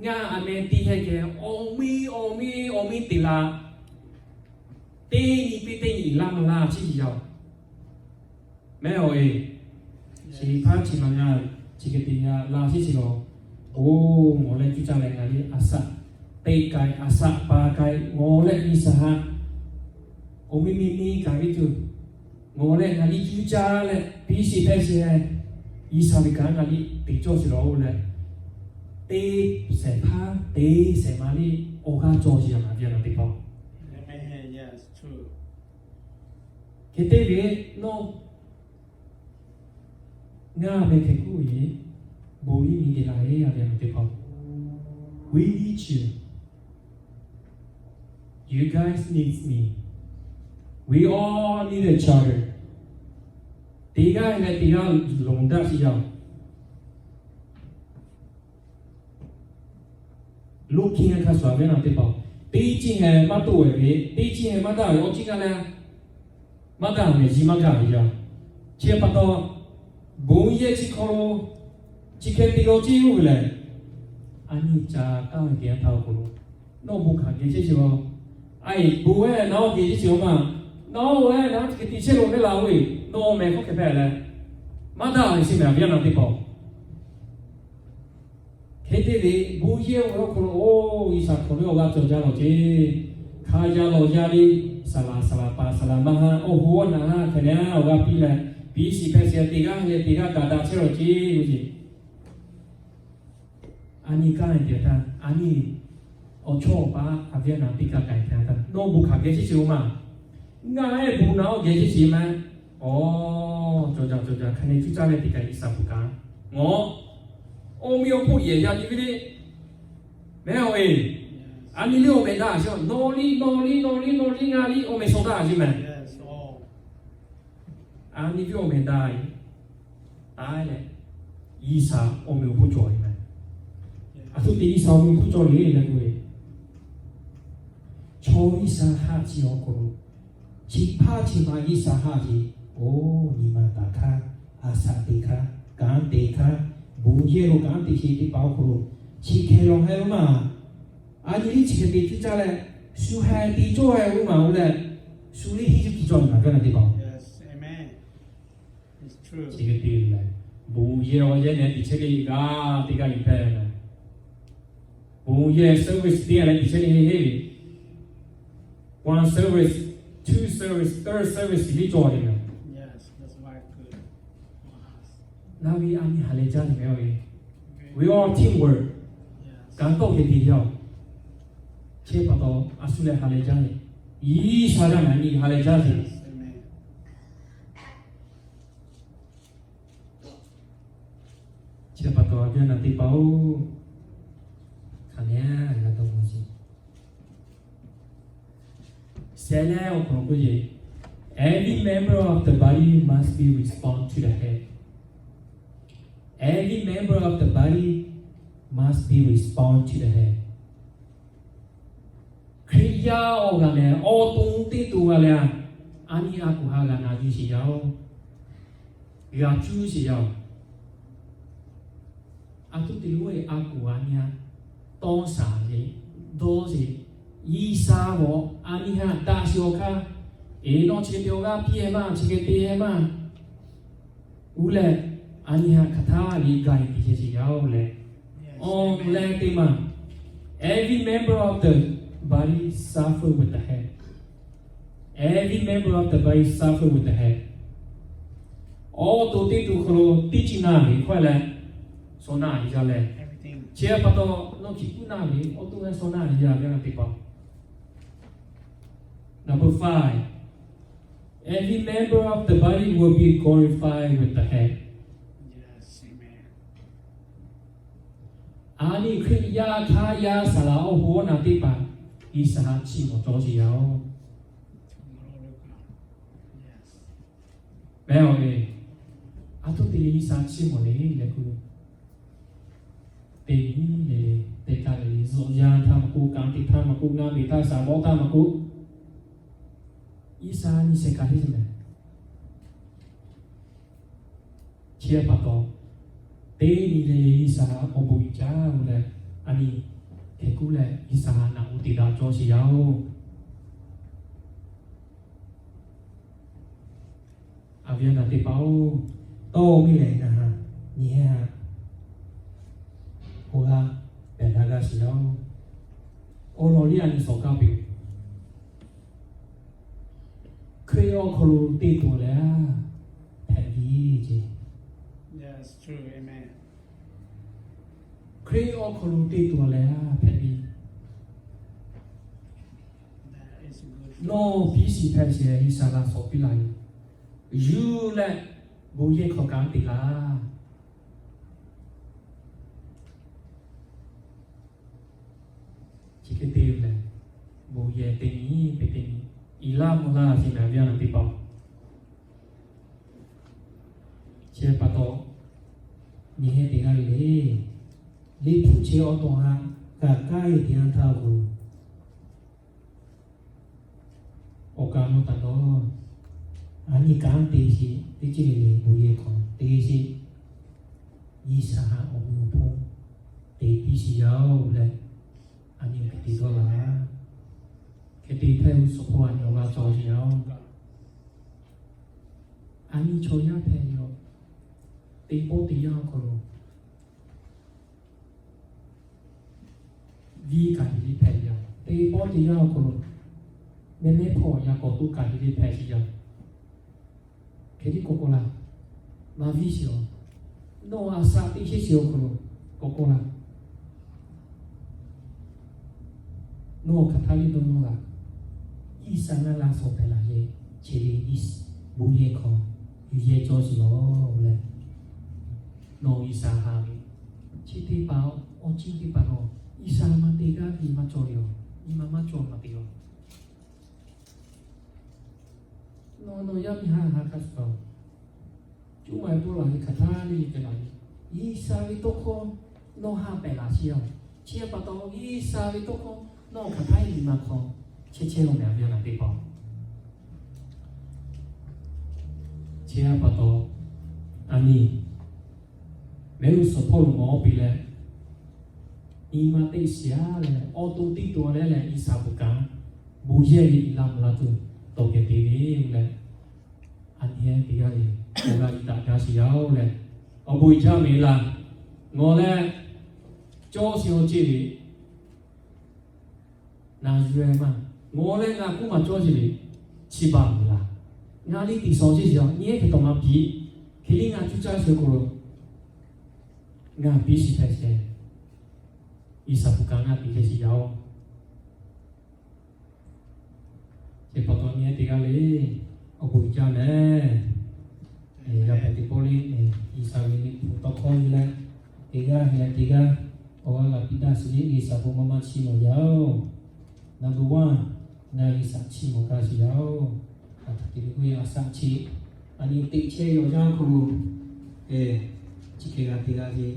ngaˬ a meh teˇ heh kehˬ awˬ miˇ awˬ miˇ awˬ miˇ teꞈ la, teˇ nyi piˇ teˇ nyi laˇ maˇ laˇ chi yaˇ-oˬ. Mehˉ-oˬ e, chi hpaˇ chi ma ngaˬ chi hk'e te yaˇ laˇ sheˍ chi law. Oˬ, ngaˬ leh cuˇ caˇ leh ngaˬ liˇ a shaꞈ teꞈ k'ai, a shaꞈ pa k'ai, ngaˬ leh miˬ shaˍ haꞈ awˬ miˇ miˇ miˇ kaꞈ ve tuˬ, ngaˬ leh ngaˬ liˇ cuˇ caˇ leh piˇ shiˍ hpehˇ shiˍ leh, G'uiˬsha ve kanˉ ngaˬ liˇ teꞈ cawˇ shiˍ law-oˬ leh, teˇ shehˍ hpaˇ teˇ shehˍ ma liˇ awˬ g'aˇ cawˬ shiˍ yaˇ maˍ ve a naˬ teˇ hpaˍ. Hk'e te ve nawˬ ngaˬ meh hkeh kuˇ ve, bon liˇ nyi te la ve a ve a naˬ teˇ hpaˍ. We need you. You guys need me. We all need each other. Teˇ g'aˇ leh teˇ g'aˇ lonˬ daꞈ shiˍ yaˇ-oˬ. Loˇ hkiˇ hk'a shuˍ a ve a naˬ teˇ hpaˍ, teˇ ciˇ heh maˇ toˆ-e ve, teˇ ciˇ heh maˇ daꞈ ve awˬ ciˉ g'aˇ leh maˇ daꞈ mehˍ ji maˇ gaˬ ve yaˇ. Chi pa taw, bon yehˇ chi hk'aw lo chi hk'e te g'a ciˇ oˇ ve lehˬ, a nyi ca taˇ ve teˇ yanˇ htaˇ awˬ hk'aw lo, nawˬ bon hkanˍ geh chehˇ sheˍ-oˬ. A e, bon-e naˉ oˇ geh chehˇ sheˍ-oˬ maˬ. Naˉ oˇ-e naˉ chi hk'e te chehˇ lo mehˉ laˬ-oˬ ve, nawˬ mehˬ hk'oˆ hk'e hpehꞈ leh, maˇ daꞈ ve sheˍ mehˍ a ve a naˬ teˇ hpaˍ. Hk'e te ve, bon yehˇ awˬ hk'aw lo, oˇ, G'uiˬsha hk'awꞈ ve awˬ g'aˇ cawˬ jaˇ lawˬ ce. Hk'a yaˇ lawˬ yaˇ le, saˍ laˍ saˍ laˍ paˍ saˍ laˍ maˇ haˉ, awˬ hoˉ awˬ naˍ haˉ hk'e leh awˬ g'aˇ piˇ leh, piˇ shiˍ hpehˇ shiˍ teˇ g'aˇ leh teˇ g'aˇ kaꞈ daꞈ chehˇ lawˬ ce, oˇ ce. A nyi kaˇ te htaˇ, a nyi awˬ chawˇ awˬ paˍ a ve a naˬ teˇ kaˇ k'ai htaˇ, nawˬ bon hkanˍ geh chehˇ sheˍ-oˬ maˬ. Ngaˬ e bon naˉ oˇ geh chehˇ sheˍ maˬ. Awˬ, cawˬ jaˇ cawˬ jaˇ hk'a nyi cuˇ caˇ leh teˇ kaꞈ G'uiˬsha bon kaꞈ, ngaˬ awˬ miˇ awˬ hpoˆ yehˬ yaˇ nyi ve le. Mehˉ-oˬ e, a nyi liˇ awˬ meh daꞈ sheˍ, nawˬ liˇ nawˬ liˇ nawˬ liˇ nawˬ liˇ ngaˬ liˇ awˬ meh shawˍ daꞈ sheˍ mehˍ. A nyi ve awˬ meh daꞈ-e, taˍ leh, G'uiˬsha awˬ meh awˬ hpoˆ cawˬ ve mehˍ. A htoꞈ te G'uiˬsha awˬ meh awˬ hpoˆ cawˬ le leh k'oˆ ve, chaw G'uiˬsha haˆ chi awˬ hk'aw lo, chi hpaˇ chi ma G'uiˬsha haˆ ve, oˇ, nyi ma taˍ hkaˇ, a shaꞈ teꞈ hkaˇ, kanˉ te hkaˇ, bon yehˇ lo kanˉ te sheˍ teˇ hpaˍ awˬ hk'aw lo, chi hk'e law heh lo maˬ. A nyi liˇ chi hk'e te cuˇ caˇ leh, shu heh te cawˇ heh lo maˬ-oˬ leh, shu liˇ hiˉ yuˇ kiˬ cawˇ ve maˬ gaˇ na teˇ hpaˍ. Chi hk'e te leh, bon yehˇ awˬ yehˇ nehˬ teꞈ chehˇ le g'aˇ teˇ g'aˇ yuˬ hpehꞈ leh, bon yehˇ service teˇ g'aˇ leh teꞈ chehˇ le heˆ heˆ ve, one service, two service, third service liˇ cawˬ ve mehˍ. Ngaˬ ve a nyi ha lehˬ jaˇ ve mehˍ ve, we are teamwork. Kanˉ tawˆ hk'e te yaˇ-oˬ. Chi pa taw a shu leh ha lehˬ jaˇ ve, G'uiˬsha yaˇ ngaˬ nyi ha lehˬ jaˇ ve. Chi pa taw a ve a naˬ teˇ hpaˍ-oˬ, hk'aˬ nehˬ g'a dawˇ mawˬ sheˍ. Shehˍ leh awˬ hk'aw lo k'oˆ ve, every member of the body must be respond to the head. Every member of the body must be respond to the head. Hkriꞈ yaˇ awˬ g'aˇ lehˬ, awˬ to teˇ to g'a lehˬ, a nyi a kuˬ ha g'a na yuˬ sheˍ yaˇ-oˬ, g'a cuˇ sheˍ yaˇ-oˬ. A htoꞈ te lo e a kuˬ a nyi a tawˇ shaˍ ve, dawˇ sheˍ, G'uiˬsha g'awꞈ a nyi haꞈ daꞈ sheˍ awˬ hk'aˇ, eˬ, nawˬ chi hk'e te awˬ g'aˇ piˇ-e maˇ, chi hk'e te-e maˇ, uˉ leh, a nyi haꞈ hk'aˬ htaˇ liꞈ gaˬ-e tiꞈ chehˇ sheˍ yaˇ-oˬ leh, awˬ leh teˇ maˬ, every member of the body suffer with the head. Every member of the body suffer with the head. Awˬ to teˇ to hk'aw lo teˇ ceuˬ na ve hkawˇ leh, shaw na ve jaˇ leh, chi pa taw Nawˬ chi kuˉ naˆ ve awˬ to g'a shaw naˆ ve yaˇ ve teˇ hpaˍ. Number five, every member of the body will be glorified with the head. A nyi Hkriꞈ yaˇ hk'aˇ yaˇ saˍ laˍ awˬ hoˉ awˬ naˬ teˇ hpaˍ G'uiˬsha htaꞈ chiˇ mvuh cawˇ sheˍ yaˇ oˬ. Mehˬ awˬ ve, a htoꞈ te leh G'uiˬsha chiˇ mvuh le leh k'o, teˇ nyi le le, teˇ kaˇ le le, zuhꞈ yaˇ htaˇ maˇ k'oˆ, kanˉ te htaˇ maˇ k'oˆ, ngaˇ beˬ htaˇ, saˍ bawˆ htaˇ maˇ k'oˆ, G'uiˬsha nyi shehˍ kaꞈ heˆ sheˍ mehˬ. Chi pa taw, teˇ nyi le le G'uiˬsha awˬ bon uiˍ jaˇ ve leh, a nyi hk'e kuˉ leh G'uiˬsha htaꞈ naꞈ uˉ te daꞈ cawˇ sheˍ yaˇ oˬ. A viˉ a naˬ teˇ hpaˍ-oˬ, tawˇ miˇ lehˬ ngaˬ haꞈ nyi heˆ haꞈ, k'o g'a pehˬ daꞈ g'a sheˍ yaˇ oˬ. Awˬ lawn liˇ a nyi shawˍ kaˇ piˇ-oˬ. Hkriꞈ awˬ hk'aw lo te tuˬ leh a hpehꞈ ve ce. Hkriꞈ awˬ hk'aw lo te tuˬ leh a hpehꞈ ve. Nawˬ piˇ shiˍ hpehꞈ sheˍ G'uiˬsha g'a shawˍ piˇ laˇ ve, yuˬ leh bon yehˬ hk'aw kanˉ te laˇ. Chi hk'e te leh, bon yehˬ teˇ nyi pe teˇ nyi, iˍ laˇ mvuh laˇ sheˍ mehˬ a viˉ a naˬ teˇ hpaˍ. Chi pa taw, nyi heˆ teˇ g'aˇ le le, liꞈ hpu chehˇ awˬ to haꞈ kaꞈ kaˇ e teˇ yanˇ htaˇ k'o, awˬ kaˍ nawˬ taˍ dawˇ, a nyi kanˉ te sheˍ, teˇ ceuˬ le le bon yehˬ hk'aw te sheˍ, G'uiˬsha htaꞈ awˬ bon awˬ hponˇ te piˇ sheˍ yaˇ oˬ leh, a nyi hk'e te dawˇ laˇ. Hk'e te hpehꞈ ve suhˍ hpaw a nyi awˬ g'a cawˬ sheˍ yaˇ oˬ. A nyi chaw yaˇ hpehꞈ ve yoˬ. Teˇ pawˆ teˇ yanˇ awˬ hk'aw lo viˇ kaꞈ hiˍ le hpehꞈ ve yoˬ. Teˇ pawˆ teˇ yanˇ awˬ hk'aw lo mehˇ mehˇ hpawˇ yaꞈ k'awꞈ toˇ kaꞈ hiˍ le hpehꞈ sheˍ yaˇ. Hk'e te k'awꞈ k'oˆ laˇ, maˇ viˇ sheˍ-oˬ. Nawˬ a shaꞈ teꞈ sheˆ sheˍ awˬ hk'aw lo k'awꞈ k'oˆ laˇ. Nawˬ hk'aˬ htaˇ le dawˇ nawˇ laˇ. G'uiˬsha ngaˬ laˇ shawˍ pehˍ laˬ yehˬ, chi ve bon yehˬ hk'aw yuˬ yehˬ cawˇ sheˍ lawˬ leh, nawˬ G'uiˬsha haꞈ ve, chi teˇ hpaˍ awˬ ciˉ teˇ hpaˍ nawˬ G'uiˬsha maˇ te gaˇ ve maˇ cawˬ ve yoˬ. Nyi ma maˇ cawˬ maˇ te yoˬ. Nawˬ nawˬ yaˇ miˇ haꞈ haꞈ hk'a shuˍ, cuˇ maˬ e pawˆ laˬ ve hk'aˬ htaˇ le le hpehꞈ laˬ ve, G'uiˬsha ve tawˇ hkawˇ nawˬ haꞈ pehˍ laˬ sheˍ yaˇ. Chi pa taw G'uiˬsha ve tawˇ hkawˇ nawˬ hk'aˬ htaˇ nyi ma hk'aw chehˇ chehˇ-oˬ mehˬ a viˉ a naˬ teˇ hpaˍ. Chi pa taw, a nyi mehˆ g'uˇ suhˍ hpawˇ lo mawˬ piˇ leh, nyi ma teˇ shiˍ a leh awˬ to tiˇ to leh leh G'uiˬsha bon kanˉ, bon yehˬ ve iˍ laˇ mvuh laˇ tuˬ tawˬ kehˬ te ve leh, a nyi heˆ teˇ g'aˇ le, awˬ g'aˇ iˉ taꞈ gaˇ sheˍ yaˇ oˬ leh, awˬ bon uiˍ jaˇ mehˍ laˇ. Ngawˬ leh cawˇ sheˍ awˬ ceˇ ve, ngaˬ yuˬ-e maˇ. Ngawˬ leh ngaˬ kuˇ maˬ cawˇ sheˍ ve, chi baˬ mehˍ laˇ. Ngaˬ liˇ tiꞈ shawˍ sheˍ yaˇ, nyi heˆ hk'e tawꞈ maˇ piˇ. Hk'e liˇ ngaˬ cuˇ caˇ sheˍ awˬ hk'aw lo ngaˬ piˇ shiˍ hpehꞈ sheˍ. G'uiˬsha bon kanˉ ngaˬ piˇ hpehꞈ sheˍ yaˇ oˬ. Chi pa taw nyi heˆ teˇ g'aˇ le, awˬ bon uiˍ jaˇ mehˍ. Yaˇ paˍ teˇ pawˆ le, G'uiˬsha ve liꞈ hpu tawˇ hkawˇ nyi leh, teˇ g'aˇ heˆ leh teˇ g'aˇ awˬ g'aˇ g'a piˇ daꞈ sheˍ le, G'uiˬsha bon maˇ maˇ chiˇ mvuh yaˇ oˬ. Number one, ngaˬ G'uiˬsha chiˇ mvuh gaˇ sheˍ yaˇ oˬ. A htoꞈ te ve k'o, a shaꞈ chi a nyi teꞈ chehˇ ve awˬ yanˇ hk'aw lo, chi hk'e g'a te g'a ve,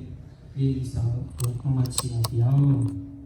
le G'uiˬsha bon maˇ maˇ chiˇ mvuh yaˇ oˬ.